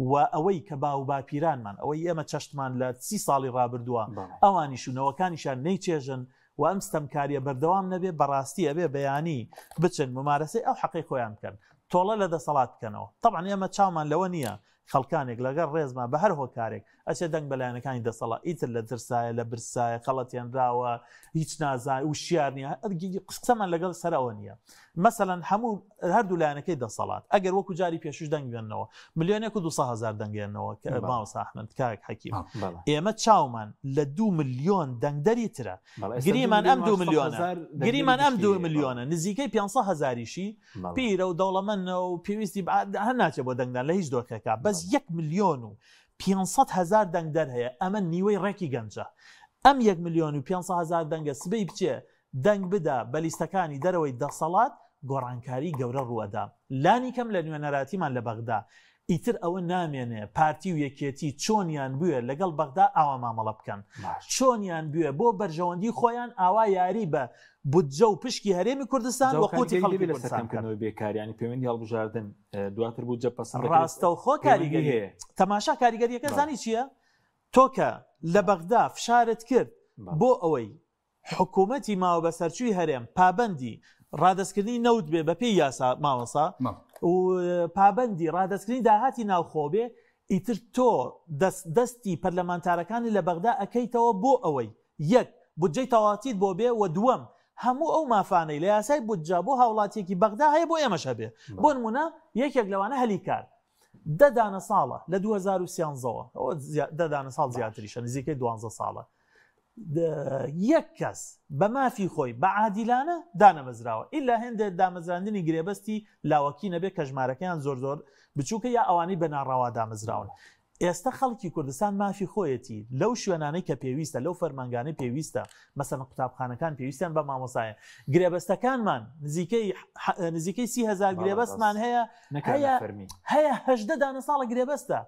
و ئەوەی کە باو باپیرانمان ئەوەی ئێمە چەشتمان لە سی ساڵی ڕابردووە ئەوانیش و نەوەکانیشان نەیچێژن و ئەم ستەمکاریە بەردەوام نەبێ بەڕاستی ئەبێ بەیانی بچن ممارەسەی ئەو حەقەی خۆیان بکەن تۆڵە لە دەسەڵات بکەنەوە تەبعەن ئێمە چاومان لەوە نییە خەڵکانێک لەگەڵ ڕێزما بە هەر هۆکارێک ئەچێ دەنگ بە لایەنەکانی دەسەڵا ئیتر لە ترسایە لە برسایە خەڵەتێنراوە هیچ نازانێ وشیار نییە قسەمان لەگەڵ سەر ئەوە نییە مەسەلەن هەموو هەردوو لایەنەکەی دەسەڵات ئەگەر وەکو جاری پێشوش دەنگ بێنەوە ملیۆنێک و 200 هزار دەنگێنەوە کە مامۆستا ئەحمەد کاک حەکیم ئێمە چاومان لە دو ملیۆن دەنگدەری ترە گریمان ئەم دو ملیۆنە گریمان ئەم دو ملیۆنە نزیکەی 500 هزاریشی پیرە و دەوڵەمەندە و پێویستی هەر ناچێت بۆ دەنگدان لە هیچ دۆخێکا بەس یەک ملیۆن و 500 هزار دەنگدەر هەیە ئەمە نیوەی ڕێکی گەنجە ئەم یەک ملیۆن و 500 هزار دەنگە سبەی بچێ دەنگ بدا بە لیستەکانی دەرەوەی دەسەڵات، گۆڕانکاری گەورە ڕووئەدا. لانی کەم لە نوێنەراتیمان لە بەغدا. ئیتر ئەوە نامێنێ پارتی و یەکێتی چۆنیان بوێ لەگەڵ بەغدا ئاوا مامەڵە بکەن. چۆنیان بوێ بۆ بەرژەوەندی خۆیان ئاوا یاری بە بودجە و پشکی هەرێمی کوردستان و قوتی خەڵکی کوردستان بکەن. بێکاریانی پەیوەندی هەڵبژاردن دواتر بودجە پەسەند دەکرێت. ڕاستەوخۆ کاریگەری هەیە. تەماشا کاریگەریەکە زانی چییە؟ تۆ کە لە بەغدا فشارت کرد بۆ ئەوەی حکوومەتی ماوەبەسەرچووی هەرێم پابەندی ڕادەستکردنی نەوت بێ بەپێی یاسا مامۆسا و پابەندی ڕادەستکردنی داهاتی ناوخۆ بێ ئیتر تۆ دەست دەستی پەرلەمانتارەکانی لە بەغدا ئەکەیتەوە بۆ ئەوەی یەک بودجەی تەواوەتیت بۆ بێ و دووەم هەموو ئەو مافانەی لە یاسای بودجە بۆ هاوڵاتیەکی بەغدا هەیە بۆ ئێمەش هەبێ بۆ نمونە یەکێک لەوانە هەلی کار دە دانە ساڵە لە 2013ەوە دە دانە ساڵ زیاتریشە نزیکەی دوانزە ساڵە یەک کەس بە مافی خۆی بە عادیلانە دانەمەزراوە ئیلا هێندێک دامەزراندنی گرێبەستی لاوەکی نەبێت کە ژمارەکەیان زۆر زۆر بچووکە یا ئەوانەی بە ناڕەوا دامەزراون ئێستا خەڵکی کوردستان مافی خۆیەتی لەو شوێنانەی کە پێویستە لەو فەرمانگانەی پێویستە مەسەن قوتابخانەکان پێویستیان بە مامۆسایە گرێبەستەکانمان نزیکەی نزیکەی 30هزار گرێبەستمان هەیە هەیە هەیە هەژدە دانە ساڵە گرێبەستە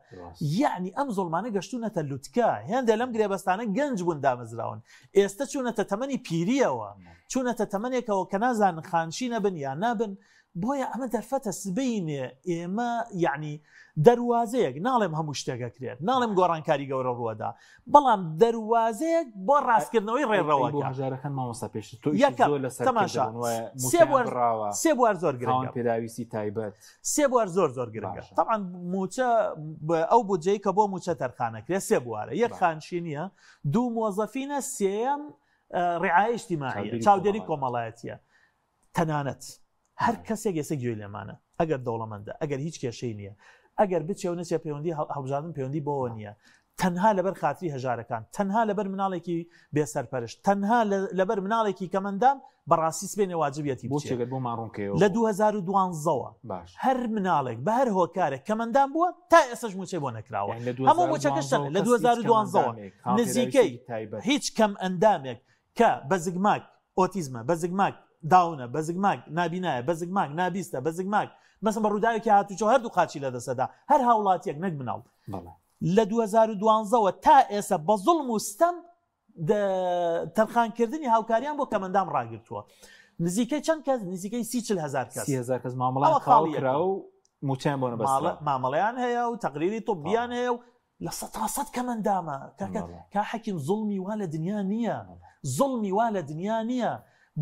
یعنی ئەم زۆڵمانە گەشتونەتە لوتکە هێندە لەم گرێبەستانە گەنج بوون دامەزراون ئێستا چوونەتە تەمەنی پیریەوە چوونەتە تەمەنێکەوە کە نازانن خانشی نەبن یان نابن بۆیە ئەمە دەرفەتە سبەینێ ئێمە یعنی دەروازەیەک ناڵێم هەموو شتێک ئەکرێت ناڵێم گۆڕانکاری گەورە ڕووەدا بەڵام دەروازەیەک بۆ ڕاستکردنەوەی ڕێڕەوەکە هەژارەکان مامۆستا پێشتر تۆ یەکەم زۆر لەسەر تەماشا سێ بوار سێ بوار زۆر گرنگە پێداویستی تایبەت سێ بوار زۆر زۆر گرنگە طبعا موچە ئەو بودجەی کە بۆ موچە تەرخانەکرێت سێ بوارە یەک خانشینیە دوو مۆزەفینە سێیەم ڕعایە اجتماعیە چاودێری کۆمەڵایەتیە تەنانەت هەر کەسێک ئێستا گوێی لێمانە ئەگەر دەوڵەمەندە ئەگەر هیچ کێشەی نییە ئەگەر بچێ و نەچێ پەیوەندی هەڵبژاردن پەیوەندی بۆوە نییە تەنها لەبەر خاتری هەژارەکان تەنها لەبەر مناڵێکی بێسەرپەرشت تەنها لەبەر مناڵێکی کەمەندام بەڕاستی سبێنێ واجبیەتی بۆ چێگەر بۆ ماڕونکەیەوە لە 2012ەوە باش هەر مناڵێک بە هەر هۆکارێک کەمەندام بووە تا ئێستاش موچەی بۆ نەکراوە هەموو موچەکەش لە 2012ەوە نزیکەی هیچ کەم ئەندامێک کە بە زگماک ئۆتیزمە، بە زگماک داونە، بە زگماک نابینایە، بە زگماک نابیستە، بە زگماک مەسەن بە ڕووداوێکی هاتوچۆ هەردوو قاچی لەدەستەدا، هەر هاوڵاتیەک نەک مناڵ لە 2012 وە تا ئێستا بە زوڵم و ستەم تەرخانکردنی هاوکاریان بۆ کەمەندام ڕاگرتووە. نزیکەی چەند کەس نزیکەی سی چل هەزار کەس هزار کەس مامەڵەیان تەواو کرا و مووچەیان بۆ نەبەسترا. مامەڵەیان هەیە و تەقریری طبیان هەیە و 100% کەمەندامە کاکە کا حەکیم زوڵمی وا لە دنیا نییە زوڵمی وا لە دنیا نییە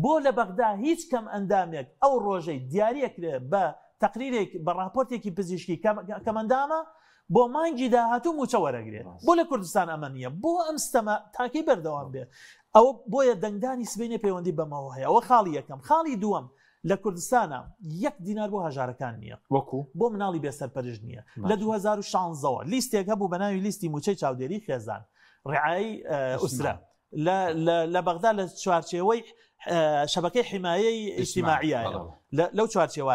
بۆ لە بەغدا هیچ کەم ئەندامێک ئەو ڕۆژەی دیاریەکرێ بە تەقریرێک بە ڕاپۆرتێکی پزیشکی کەمەندامە بۆ مانگی داهاتوو موچە وەرەگرێت بۆ لە کوردستان ئەمە نییە بۆ ئەم ستەمە تاکەی بەردەوام بێ ئەوە بۆیە دەنگدانی سبینێ پەیوەندی بەمەوە هەیە ئەوە خاڵی یەکەم خاڵی دووەم لە کوردستانا یەک دینار بۆ هەژارەکان نییە وەکو بۆ مناڵی بێسەرپەرشت نییە لە 2016ەوە لیستێک هەبوو بە ناوی لیستی موچەی چاودێری خێزان ڕعای ئوسرە لە بەغدا لە چوارچێوەی شەبەکەی حمایەی ئیجتیماعیە لەو چوارچێوە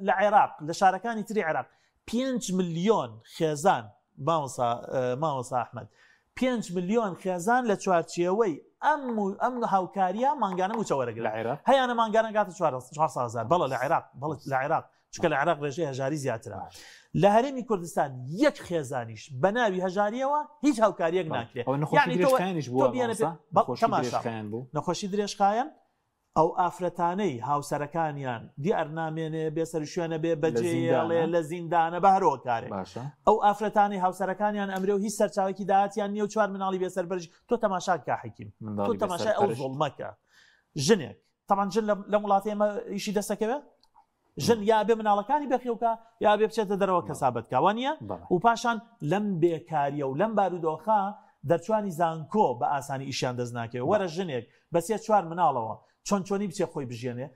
لە عێراق لە شارەکانی تری عێراق 5 ملیۆن خێزان مامۆسا مامۆسا ئەحمەد 5 ملیۆن خێزان لە چوارچێوەی ئەم ئەم هاوکاریە مانگانە موچە وەرەگرن لە عێراق هەیانە مانگانە گاتە 400 هزار بەڵێ لە عێراق بەڵێ لە عێراق چونکە لە عێراق ڕێژەی هەژاری زیاترە لە هەرێمی کوردستان یەک خێزانیش بە ناوی هەژاریەوە هیچ هاوکاریەک ناکرێت ئەوە نەخۆشی یعنی تۆ درێژخایەنیش بووە تۆ بیانە مامۆستا؟ پێ- بەڵ- نەخۆشی تەماشا. درێژخایەن بوو نەخۆشی درێژخایەن ئەو ئافرەتانەی هاوسەرەکانیان دیار نامێنێ بێ سەروشوێنە بێ بەجێڵێ لە زیندانە بە هەرۆکارێ باشە ئەو ئافرەتانەی هاوسەرەکانیان ئەمرێ و هیچ سەرچاوێکی داهاتیان نییە و چوار مناڵی بێ سەرپەرش تۆ تەماشا کە حەکیم تۆ منداڵی بێ تەماشای ئەو سەرپەرشت. زوڵمەکە ژنێک تەمان ژن لەم وڵاتی ئێمە ئیشی دەستەکەوێ ژن یا بێ مناڵەکانی بەخێوکە یا بێ بچێتە دەرەوە کەسابەت کا وانە و پاشان لەم بێکاریە و لەم بارودۆخە دەرچوانی زانکۆ بە ئاسانی ئیشیان دەست ناکەوێت وەرە ژنێک بە سێ چوار مناڵەوە چۆن چۆنی بچێ خۆی بژێنێ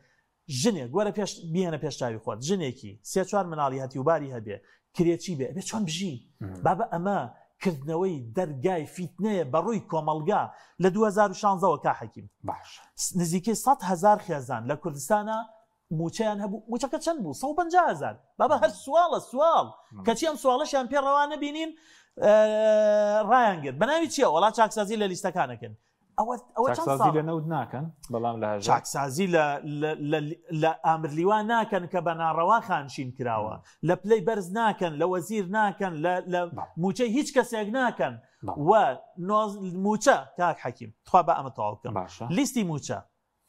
ژنێک وەرە پێش بیێنە پێش چاوی خۆت ژنێکی سێ چوار مناڵی هەتیوباری هەبێ کرێچی بێ ئەبێ چۆن بژی بابە ئەمە کردنەوەی دەرگای فیتنەیە بە ڕووی کۆمەڵگا لە 2016ەوە کا حەکیم باش نزیکەی 100 هزار خێزان لە کوردستانە موچەیان هەبوو موچەکە چەند بوو 150 هزار بابا هەر سواڵە سواڵ کەچی ئەم سواڵەشیان پێ ڕەوا نەبینین ڕایان گرت بە ناوی چییە وەڵا چاکسازی لە لیستەکانەکەن ئەوە ئەوە چەند چاکسازی لە ساڵە؟ نەوت ناکەن بەڵام لە هەژار چاکسازی لە لە لە لە ئامرلیوا ناکەن کە بە ناڕەوا خانشین کراوە لە پلەی بەرز ناکەن لە وەزیر ناکەن لە لە بەڵێ. موچەی هیچ کەسێک ناکەن بەڵێ. و موچە کاک حەکیم تخوا با ئەمە تەواو بکەم باشە لیستی موچە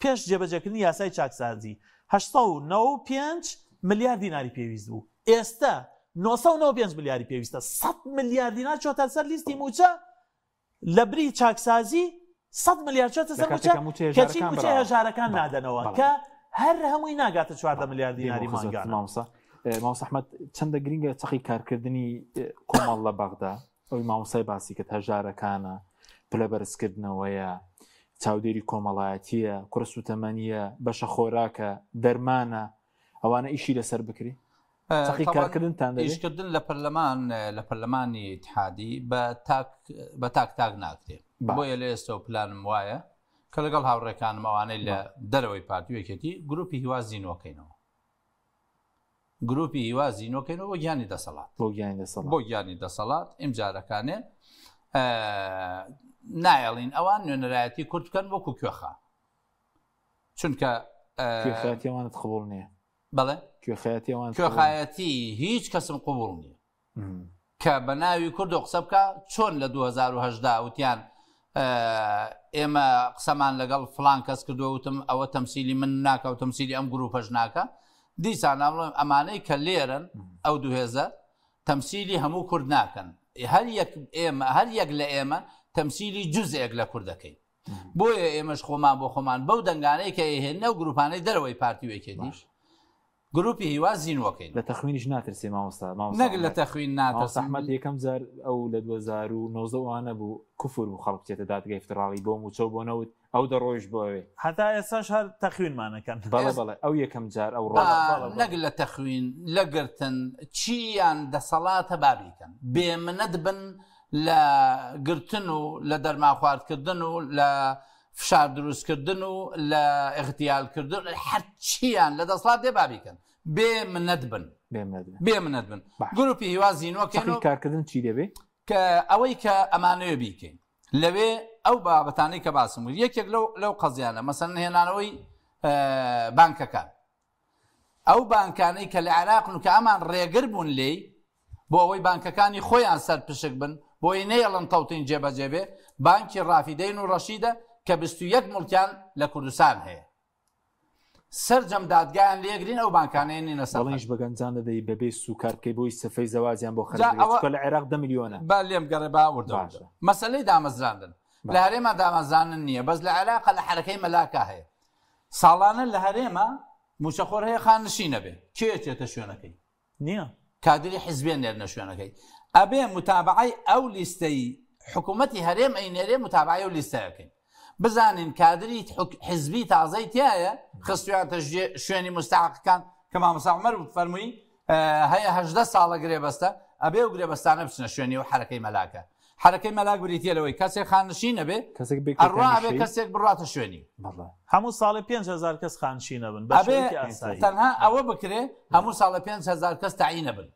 پێش جێبەجێکردنی یاسای چاکسازی 895 ملیار دیناری پێویست بوو ئێستا 995 ملیاری پێویستە 100 ملیار دینار چۆتە سەر لیستی موچە لە بری چاکسازی 100 ملیار چۆتە سەر موچە کەچی موچەی هەژارەکان نادەنەوە کە هەر هەمووی ناگاتە 14 ملیار دیناری مانگانە. مامۆستا مامۆستا ئەحمەد چەندە گرنگە چەقی کارکردنی کۆمەڵ لە بەغدا ئەوی مامۆستای باسی کرد هەژارەکانە پلە بەرزکردنەوەیە چاودێری کۆمەڵایەتیە کوڕ سوتەمەنیە بەشە خۆراکە دەرمانە ئەوانە ئیشی لەسەر بکری چەقی کارکردنتان دەبێ؟ ئیشکردن لە پەرلەمان لە پەرلەمانی ئیتحادی بە تاک بە تاک تاک ناکرێ بۆیە لە ئێستەوە پلانم وایە کە لەگەڵ هاوڕێکانم ئەوانەی لە دەرەوەی پارتی و یەکێتی گروپی هیوا زینۆکەینەوە گروپی هیوا زینۆکەینەوە بۆ گیانی دەسەڵات بۆ گیانی دەسەڵات بۆ گیانی دەسەڵات ئیمجارەکانێ نایەڵین ئەوان نوێنەرایەتی کورد بکەن وەکو کوێخا چونکە کوێخایەتی ئەوانت قبوڵ نییە بەڵێ کوێخایەتی ئەوان کوێخایەتی هیچ کەسم قبوڵ نییە کە بە ناوی کورد و قسە بکە چۆن لە 2010 وتیان ئێمە قسەمان لەگەڵ فلان کەس کردووە وتم ئەوە تەمسیلی من ناکە و تەمسیلی ئەم گروپەش ناکە دیسان ئەڵێم ئەمانەی کە لێرن ئەو دوهێزە تەمسیلی هەموو کورد ناکەن هەر یەک ئێمە هەر یەک لە ئێمە تەمسیلی جزئێک لە کوردەکەین بۆیە ئێمەش خۆمان بۆ خۆمان بەو دەنگانەی کە ئێهێنە و گروپانەی دەرەوەی پارتی و یەکێتیش گروپی هیوا زینوەکەین. لە تەخوینیش ناترسێ مامۆستا مامۆستا نەک لە ئەحمەد. تەخوین مامۆستا ناترسم. ئەحمەد یەکەم جار ئەو لە 2019 ئەوانە بوو کوفر بوو خەڵک بچێتە دادگای فیدراڵی بۆ مووچە و بۆ نەوت ئەو دەڕۆیشت بۆ ئەوێ. هەتا ئێستاش هەر تەخوینمانەکەن. بەڵێ بەڵێ ئەو یەکەم جار ئەو با ڕۆژە. بەڵێ بەڵێ. نەک لە تەخوین لە گرتن چییان دەسەڵاتە با بیکەن بێ منەت بن لە گرتن و لە دەرمانخواردکردن و لە فشار دروستکردن و لە اغتیالکردن هەرچیان لە دەسڵات دێ با بیکەن بێ منەت بن بێ منەت بن گروپی هیوا زیینوەکەن کارکردن چی دەبێ کە ئەوەی کە ئەمانەوێ بیکەین لەوێ ئەو بابەتانەی کە باسم کرد یەکێک لەو لەو قەزیانە مەسەن هێنانەوەی بانکەکان ئەو بانکانەی کە لە عێراقن و کە ئەمان ڕێگر بوون لێی بۆ ئەوەی بانکەکانی خۆیان سەرپشک بن بۆی نەیەڵن تەوتین جێبەجێ بێ بانکی ڕافیدەین و ڕەشیدە کە 21 موڵکیان لە کوردستان هەیە. سەرجەم دادگایان لێگرین ئەو بانکانەیە نینە سەر بەڵێنیش بە گەنجان دەدەی بەبێ سوو کار بکەی بۆی سفەی زەواجیان بۆ خەرج بکەی چونکە لە عێراق دە ملیۆنە. با لێم گەڕێ با وردە وردە. باشە. مەسەلەی دامەزراندن لە باشە. هەرێما دامەزراندن نییە بەس لە عێراقا لە حەرەکەی مەلاکا هەیە ساڵانە لە هەرێما مووچەخۆر هەیە خانشین ئەبێ کێ ئەچێتە شوێنەکەی؟ نییە. کادری حیزبێ نێرنە شوێنەکەی ئەبێ متابعەی ئەو لیستەی حکوومەتی هەرێم ئەینێرێ متابعەی ئەو لیستە ئەکەین بزانین کادری حیزبی تازەی تایە خستویانتە شوێنی مستحقەکان کە مامۆستا عومەر فەرمووی هەیە هەژدە ساڵە گرێبەستە ئەبێ و گرێبەستانە بچنە شوێنی و حرەکەی مەلاکە حرەکەی مەلاک بریتە لەوەی کەسێک خانشین نەبێ کەسێک بێ ئەڕوا ئەبێ کەسێک بڕاتە شوێنی هەموو ساڵێ 5000 کەس خانشین ئەبن بە ئەبێ شێوەیەکی ئاسایی تەنها ئەوە بکرێ هەموو ساڵە 5000 کەس تەعین ئەبن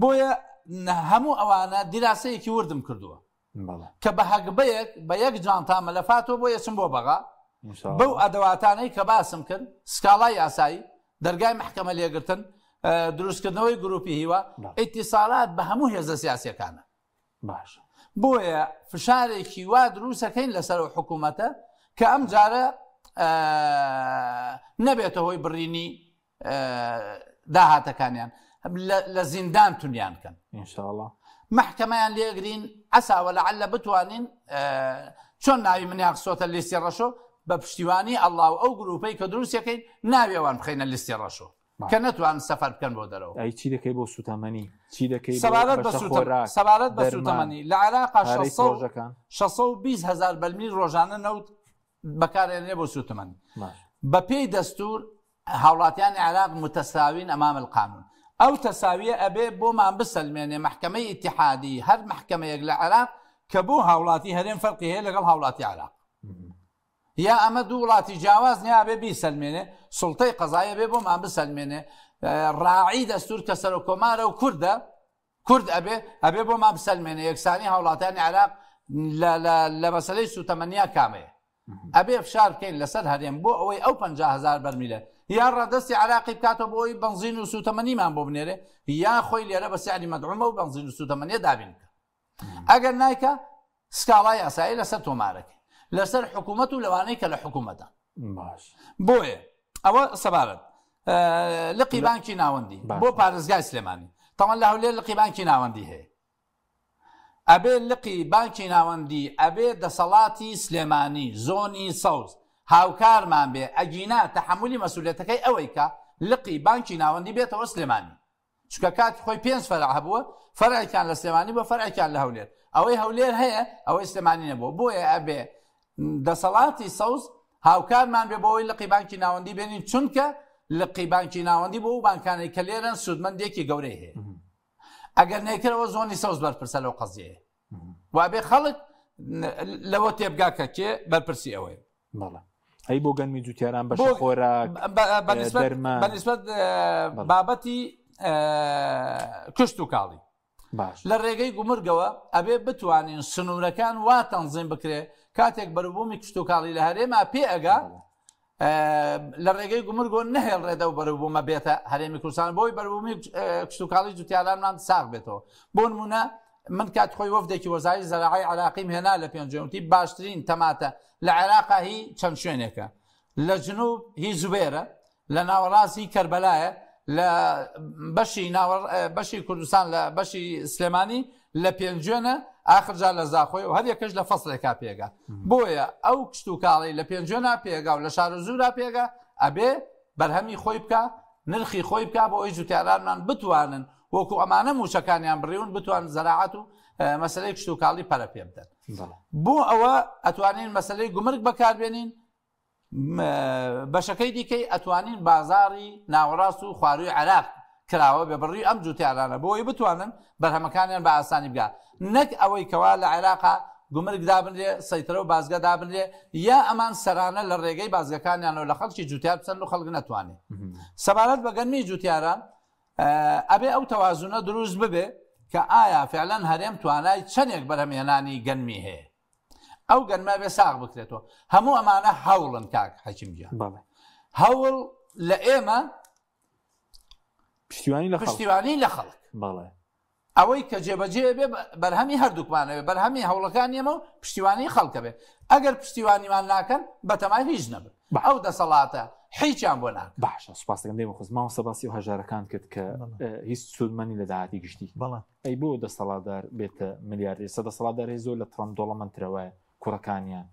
بۆیە هەموو ئەوانە دیراسەیەکی وردم کردووە کە بە هەگبەیەک بە یەک جانتا مەلەفاتەوە بۆ یەچم بۆ بەغا بەو ئەدەواتانەی کە باسم کرد سکاڵای یاسایی دەرگای محکەمە لێگرتن دروستکردنەوەی گروپی هیوا ئیتیسالات بە هەموو هێزە سیاسیەکانە باش بۆیە فشارێکی وا دروستەکەین لەسەر ئەو حکوومەتە کە ئەم جارە نەبێتە هۆی بڕینی داهاتەکانیان لە زیندان تونیان کەن ئینشاءاللە مەحکەمەیان لێگرین عەسا وەلعل بتوانین چۆن ناوی منیان خستۆتە لیستی ڕەشۆ بە پشتیوانی ئەڵڵا و ئەو گروپەی کە دروستەکەین ناوی ئەوان بخەینە لیستی ڕەشۆ کە نەتوان سەفەر بکەن بۆ دەرەوە. ئەی چی دەکەی بۆ سوتەمەنی؟ چی دەکەی بۆ سەبارەت بە بەشە سوتە خۆراک، سەبارەت بە دەرمان، سوتەمەنی لە عێراقا پارەی 600 پرۆژەکان؟ 620 هەزار بەرمیل ڕۆژانە نەوت بەکارێنرێ بۆ سوتەمەنی. باش. بە پێی دەستور هاوڵاتیانی عێراق متساوین امام القانون. ئەو تەساویە ئەبێ بۆمان بسەلمێنێ مەحکەمەی ئیتیحادی هەر مەحکەمەیەک لە عێراق کە بۆ هاوڵاتی هەرێم فەرقی هەیە لەگەڵ هاوڵاتی عێراق. یا ئەمە دوو وڵاتی جیاواز نیە ئەبێ بیسەلمێنێ سوڵتەی قەزایی ئەبێ بۆمان بسەلمێنێ ڕاعی دەستور کە سەرۆک کۆمارە و کوردە کورد ئەبێ ئەبێ بۆمان بسەلمێنێ یەکسانی هاوڵاتیانی عێراق لە مەسەلەی سوتەمەنیا کامەیە ئەبێ فشار بکەین لەسەر هەرێم بۆ ئەوەی ئەو 50 هزار بەرمیلە یا ڕادستی عراقی بکاتەوە بۆ ئەوی بنزین و سوتەمەنیمان بۆ بنێرێ یا خۆی لێرە بە سعری مەدعومە و بنزین و سوتەمەنیە دابین بکە ئەگەر نایکە سکاڵای یاسایی لەسەر تۆمارەکەی لەسەر حکوومەت و لەوانەی کە لە حکوومەتە باش بۆیە ئەوە سەبارەت لقی بانکی ناوەندی بۆ پارێزگای سلێمانی تەوان لە هەولێر لقی بانکی ناوەندی هەیە ئەبێ لقی بانکی ناوەندی ئەبێ دەسەڵاتی سلێمانی زۆنی سەوز هاوکارمان بێ ئەگینا تەحملی مەسوولێتەکەی ئەوەی کە لقی بانکی ناوەندی بێتەوە سلێمانی چونکە کاتی خۆی پێنج فەرع هەبووە فەرعێکیان لە سلێمانی بۆ فەرعێکیان لە هەولێر ئەوەی هەولێر هەیە ئەوەی سلێمانی نەبووە بۆیە ئەبێ دەسەڵاتی سەوز هاوکارمان بێ بۆ ئەوەی لقی بانکی ناوەندی بێنین چونکە لقی بانکی ناوەندی بۆ ئەو بانکانەی کە لێرەن سوودمەندێکی گەورەی هەیە ئەگەر نەیکردەوە زۆنی سەوز بەرپرسە لەو قەزیەیە وابێ خەڵک لەوە تێبگا کە کێ بەرپرسی ئەوەیە. بەڵێ ئەی بۆ گەنمی جوتیاران بەشە خۆراک دەرمان بەنسبەت بابەتی کشت و کاڵی باش لە ڕێگەی گومرگەوە ئەبێ بتوانین سنوورەکان وا تەنزیم بکرێ کاتێک بەروبوومی کشتتوکاڵی لە هەرێما پێ ئەگا لە ڕێگەی گومرگۆ نەهێڵرێت ئەو بەروبوومە بێتە هەرێمی کوردستان بۆی بەروبوومی کشتوکاڵی جوتیارانمان ساغ بێتەوە بۆ نمونە من کات خۆی وەفدێکی وەزاری زەراعی عراقیم هێنا لە پێنجوێنتی باشترین تەماتە لە عێراقا هی چەند شوێنێکە لە جنوب هی زوبێرە لە ناوەڕاستی کەربەلایە لە بەشی بەشی کوردستان لە بەشی سلێمانی لە پێنجوێنە ئاخر جار لە زاخۆی و هەر یەکەش لە فەسڵێکا پێگا بۆیە ئەو کشت و کاڵی لە پێنجوێنا پێگا و لە شارەزوورا پێگا ئەبێ بەرهەمی خۆی بکا نرخی خۆی بکا بۆ ئەوی جوتیارانمان بتوانن وەکو ئەمانە موچەکانیان بڕیون بتوان زەراعەت و مەسلەی کشت و کاڵی پەرە پێ بدەن بۆ ئەوە ئەتوانین مەسلەی گومرگ بەکاربێنین بەشەکەی دیکەی ئەتوانین بازاڕی ناوەڕاست و خواروی عێراق کراوە بێ بڕی ئەم جوتیارانە بۆی بتوانن بەرهەمەکانیان بە ئاسانی بگا نەک ئەوەی کەوا لە عێراقا گومرگ دابنرێ سەیترە و بازگە دابنرێ یا ئەمان سەرانە لە ڕێگەی بازگەکانیانەوە لە خەڵکی جوتیار بچەن و خەڵک نەتوانێت سەبارەت بە گەنمی جوتیاران ئەبێ ئەو تەوازونە دروست ببێ کە ئایا فعلەن هەرێم توانای چەندێک بەرهەمهێنانی گەنمی هەیە ئەو گەنمە بێ ساغ بکرێتەوە هەموو ئەمانە هەوڵن کاک حەکیم گیان هەوڵ لە ئێمە پشتیوانی لە پشتیوانی لە خەڵک بەڵێ ئەوەی کە جێبەجێ بێ بەرهەمی هەردووکمانەوێ بەرهەمی هەوڵەکان ئێمە و پشتیوانی خەڵکە بێ ئەگەر پشتیوانیمان ناکەن بەتەمای هیچ نەبن ئەو دەسەڵاتە هیچیان بۆ ناکا. باشە سوپاس دەکەم دێمە خۆز مامۆستا باسی ئەو هەژارەکان کرد کە هیچ سوودمەنی لە داهاتی گشتی بەڵێ ئەی بۆ دەسەڵاتدار بێتە ملیاردێر ئێستا دەسەڵاتدار هەیە زۆر لە ترەمپ دەوڵەمەندترە وایە کوڕەکانیان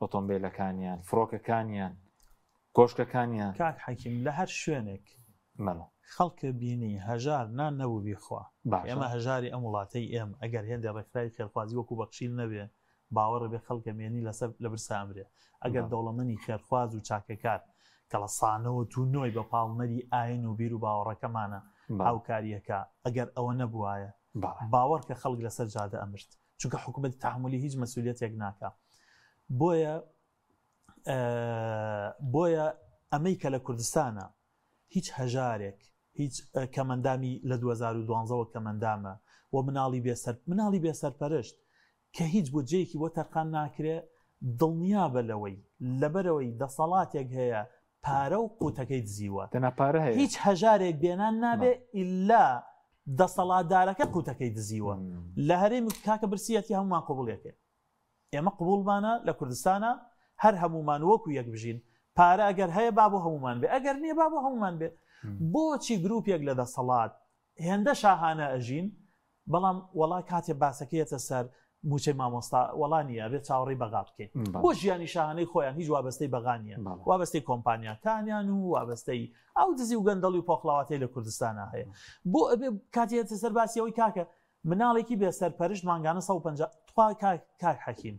ئۆتۆمبیلەکانیان فڕۆکەکانیان کۆشکەکانیان. کاک حەکیم لە هەر شوێنێک بەڵێ. خەڵکە بینی هەژار نان نەبوو بیخوا باشە. ئێمە هەژاری ئەم وڵاتەی ئێمە ئەگەر هێندێ ڕێکخراوی خێرخوازی وەکو بەخشین نەبێ باوەڕە بێ خەڵک ئەمێنی لەسەر لە برسا ئەمرێ ئەگەر دەوڵەمەنی خێرخواز و چاکەکار کە لە سانەوە تو نۆی بە پاڵنەری ئاین و بیر و باوەڕەکەمانە هاوکاریەکە ئەگەر ئەوە نەبوایە باوەڕ کە خەڵک لەسەر جادە ئەمرد چونکە حکوومەت تەحملی هیچ مەسولیەتێک ناکا بۆیە بۆیە ئەمەی کە لە کوردستانە هیچ هەژارێک هیچ کەمەندامی لە 2012 وە کەمەندامە و مناڵی بێسەر مناڵی بێسەرپەرشت کە هیچ بودجەیەکی بۆ تەرخان ناکرێ، دڵنیابە لەوەی لەبەرئەوەی دەسەڵاتێک هەیە پارە و قوتەکەی دزیوە. تەنها پارە هەیە. هیچ هەژارێک بێنان نابێ ئیلا دەسەڵاتدارەکە قوتەکەی دزیوە. لە هەرێمی کاکە برسیەتی هەموومان قبوڵیەکەین. ئێمە قبوڵمانە لە کوردستانا هەر هەموومان وەکو یەک بژین. پارە ئەگەر هەیە با بۆ هەموومان بێ ئەگەر نییە با بۆ هەموومان بێ. بۆچی گروپێک لە دەسەڵات هێندە شاهانە ئەژین بەڵام وەڵا کاتێ باسەکە یەتە سەر موچەی مامۆستا وەڵا نییە ئەبێت چاوەڕێی بەغا بکەین بۆ ژیانی شاهانەی خۆیان هیچ وابەستەی بەغا نییە وابەستەی کۆمپانیاکانیان و وابەستەی ئەو دزی و گەندەڵی و پۆخڵاواتەی لە کوردستانە هەیە بۆ ئەبێ کاتێ یەتە سەر باسی ئەوەی کاکە مناڵێکی بێ سەرپەرشت مانگانە 150 تخوا کاک حەکیم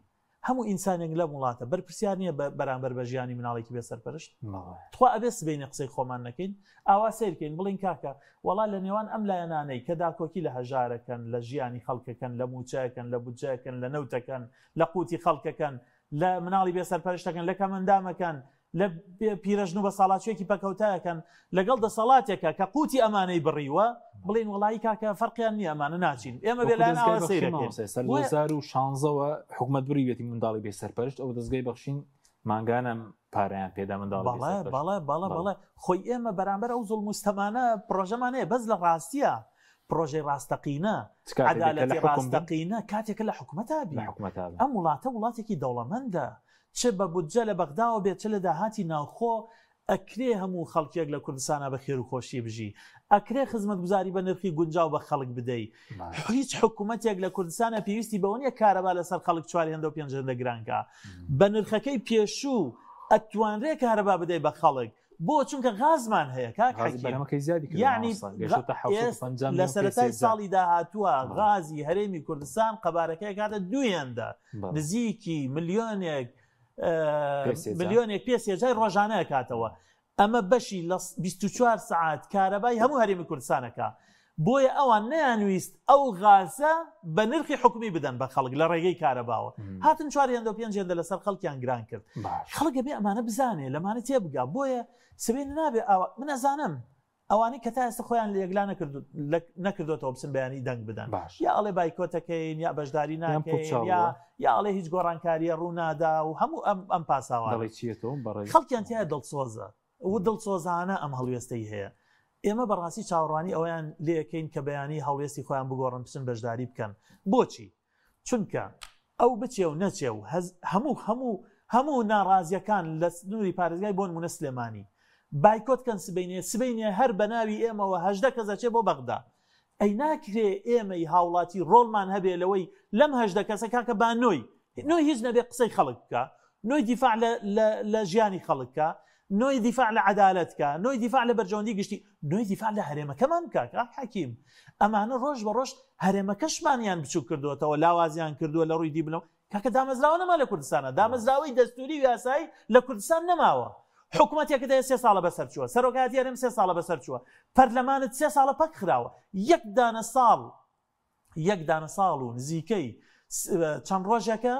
هەموو ئینسانێک لەم وڵاتە بەرپرسیار نییە بەرامبەر بە ژیانی مناڵێکی بێ سەرپەرشت؟ تخوا ئەبێ سبەینێ قسەی خۆمان نەکەین ئاوا سەیرکەین بڵین کاکە وەڵا لە نێوان ئەم لایەنانەی کە داکۆکی لە هەژارەکەن لە ژیانی خەڵکەکەن لە موچەکەن لە بودجەکەن لە نەوتەکەن لە قوتی خەڵکەکەن لە مناڵی بێ سەرپەرشتەکەن لە کەمەندامەکەن لە پیرەژن و بەساڵاچوویەکی پەکەوتایەکەن لەگەڵ دەسەڵاتێکە کە قوتی ئەمانەی بڕیوە بڵێن وەڵایی کاکە فەرقیان نییە ئەمانە ناچین ئێمە بێلایەن ئاوا سەیرەکەین. سەر 2016ەوە حکومەت بڕیوێتی منداڵی بێ سەرپەرشت ئەو دەستگای بەخشین مانگانە پارەیان پێدا منداڵی بێ بەڵێ سەرپەرشت. بەڵێ بەڵێ بەڵێ خۆی ئێمە بەرامبەر ئەو زوڵم و ستەمانە پڕۆژەمان هەیە بەس لە ڕاستیە پڕۆژەی ڕاستەقینە چ کاتێک کە لە عەدالەتی حوکم بن؟ ڕاستەقینە کاتێکە لە حکومەتا بی لە حکومەتا بن. ئەم وڵاتە وڵاتێکی دەوڵەمەندە چ بە بودجە لە بەغداوە بێت چ لە داهاتی ناوخۆ، ئەکرێ هەموو خەڵکێک لە کوردستانا بە خێر و خۆشی بژی، ئەکرێ خزمەتگوزاری بە نرخی گونجاو بە خەڵک بدەی. هیچ حکومەتێک لە کوردستانا پێویستی بەوە نیە کارەبا لەسەر خەڵک چوار هێندە و پێنج هێندە گران کا. بە نرخەکەی پێشوو ئەتوانرێ کارەبا بدەی بە خەڵک. بۆ؟ چونکە غازمان هەیە کاک غازی حەکیم. بەرهەمەکەی زیادی کردووە یەعنی مامۆستا، گەیشتۆتە 750 لە ملیۆن پێ سەرەتای سێجا. ساڵی داهاتووە غازی هەرێمی کوردستان قەبارەکەی ئەکاتە دوو هێندە. نزیکی ملیۆنێک ملیۆنێک پێ سێجای ڕۆژانە کاتەوە ئەمە بەشی لە 24 سعات کارەبای هەموو هەرێمی کوردستانەکە بۆیە ئەوان نەیانویست ئەو غازە بە نرخی حکومی بدەن بە خەڵک لە ڕێگەی کارەباوە هاتن چوار هێندە و پێنج هێندە لەسەر خەڵکیان گران کرد خەڵک بێ ئەمانە بزانێ لەمانە تێبگا بۆیە سبێن نابێ ئاوا من ئەزانم ئەوانەی کە تا ئێستا خۆیان لە یەکلا نەکردوتەوە بچن بەیانی دەنگ بدەن باش یا ئەڵێ بایکۆتەکەین یا بەشداری یان ناکەین پوچەڵ یا بووە. یا ئەڵێ هیچ گۆڕانکاریە ڕوونادا و هەموو ئەم ئەم پاساوانە دەڵێ چیەتەوە بەڕێز خەڵکیان تیا دڵسۆزە و دڵسۆزانە ئەم هەڵوێستەی هەیە ئێمە بەڕاستی چاوەڕوانی ئەویان لێکەین کە بەیانی هەڵوێستی خۆیان بگۆڕن بچن بەشداری بکەن بۆچی چونکە ئەو بچێ و نەچێ و هەموو هەموو هەموو ناڕازیەکان لە سنووری پارێزگای بۆ نمونە سلێمانی بایکۆت کەن سبەینێ سبەینێ هەر بە ناوی ئێمەوە 18 کەس ئەچێ بۆ بەغدا ئەی ناکرێ ئێمەی هاوڵاتی ڕۆڵمان هەبێ لەوەی لەم 18 کەسە کاکە با نۆی نۆی هیچ نەبێ قسەی خەڵک بکە نۆی دیفاع لە ژیانی خەڵک کە نۆی دیفاع لە عەدالەت کە، نۆی دیفاع لە بەرژەوەندی گشتی، نۆی دیفاع لە هەرێمەکەمان بکە کاک حەکیم. ئەمانە ڕۆژ بە ڕۆژ هەرێمەکەشمانیان بچوک کردووەتەوە، لاوازیان کردووە لە ڕووی دیبلۆ. کاکە دامەزراوە نەما لە کوردستانە، دامەزراوەی دەستوری و یاسایی لە کوردستان نەماوە. حکومەتێکت هەیە سێ ساڵە بەسەر چووە، سەرۆکایەتی هەرێم سێ ساڵە بەسەر چووە، پەرلەمانت سێ ساڵە پەک خراوە. یەک دانە ساڵ یەک دانە ساڵ و نزیکەی چەند ڕۆژێکە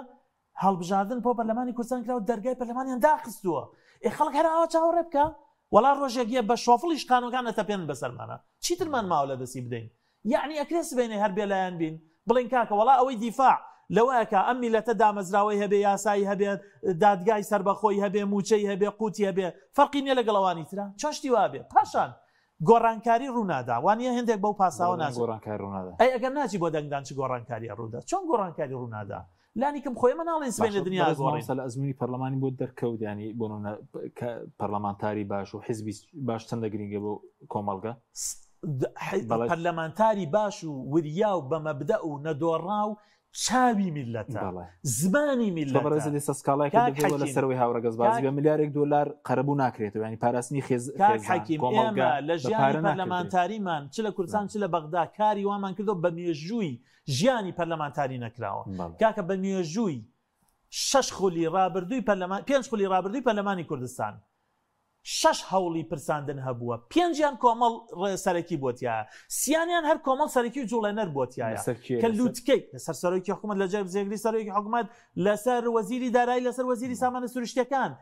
هەڵبژاردن بۆ پەرلەمانی کوردستان کرا و دەرگای پەرلەمانیان داخستووە ئێ خەڵک هەر ئاوا چاوەڕێ بکە وەڵا ڕۆژێک یە بە شۆفڵیش خانوەکان ئەتەپێنن بەسەرمانە چیترمان ماوە لە دەستی بدەین یعنی ئەکرێ سبەینێ هەر بێلایەن بین بڵێن کاکە وەڵا ئەوەی دیفاع لەوەکە ئەم میلەتە دامەزراوەی هەبێ یاسایی هەبێ دادگای سەربەخۆی هەبێ موچەی هەبێ قوتی هەبێ فەرقی نییە لەگەڵ ئەوانی ترا چۆن شتی وابێ پاشان گۆڕانکاری ڕوونادا وانە هێندێک بەو پاساوە ناچن گۆڕانکاری ڕوونادا ئەی ئەگەر ناچی بۆ دەنگدان چ گۆڕانکاریە ڕوودا چۆن گۆڕانکاری ڕوونادا؟ لانی کەم خۆ ئێمە ناڵێن سبەینێ باشە دنیا بەڕێز گۆڕین. مامۆستا لە ئەزموونی پەرلەمانی بۆت دەرکەوت یانی بۆ نمونە کە پەرلەمانتاری باش و حیزبی باش چەندە گرینگە بۆ کۆمەڵگە؟ بەڵێ. پەرلەمانتاری باش و وریا و بە مەبدەئ و نەدۆڕاو چاوی میللەتە، بەڵێ. زمانی تۆ میللەتە. بەڕێزت ئێستا سکاڵایەکت کاک دەکەی بۆ حەکیم، لەسەرەوەی هاوڕەگەزبازی کاک بە ملیارێک دۆلار قەرەبوو ناکرێتەوە یانی پاراستنی خێز کاک خێزان حەکیم کۆمەڵگە ئێمە لە بە ژیانی پارە ناکردرێت. پەرلەمانتاریمان چ لە کوردستان بەڵێ. چ لە بەغدا کاری وامان کردووە بە مێژووی ژیانی پەرلەمانتاری نەکراوە بەڵێ. کاکە بە مێژووی شەش خولی ڕابردووی پەرلەمان پێنج خولی ڕابردووی پەرلەمانی کوردستان شەش هەوڵی پرساندن هەبووە پێنجیان کۆمەڵ سەرەکی بووە تیایە سیانیان هەر کۆمەڵ سەرەکی و جوڵێنەر بووە تیایە لەسەر کێ کە لەسەر لوتکەی لەسەر سەرۆکی حکوومەت لە جێگری سەرۆکی حکوومەت لەسەر وەزیری دارایی لەسەر وەزیری سامانە سروشتیەکان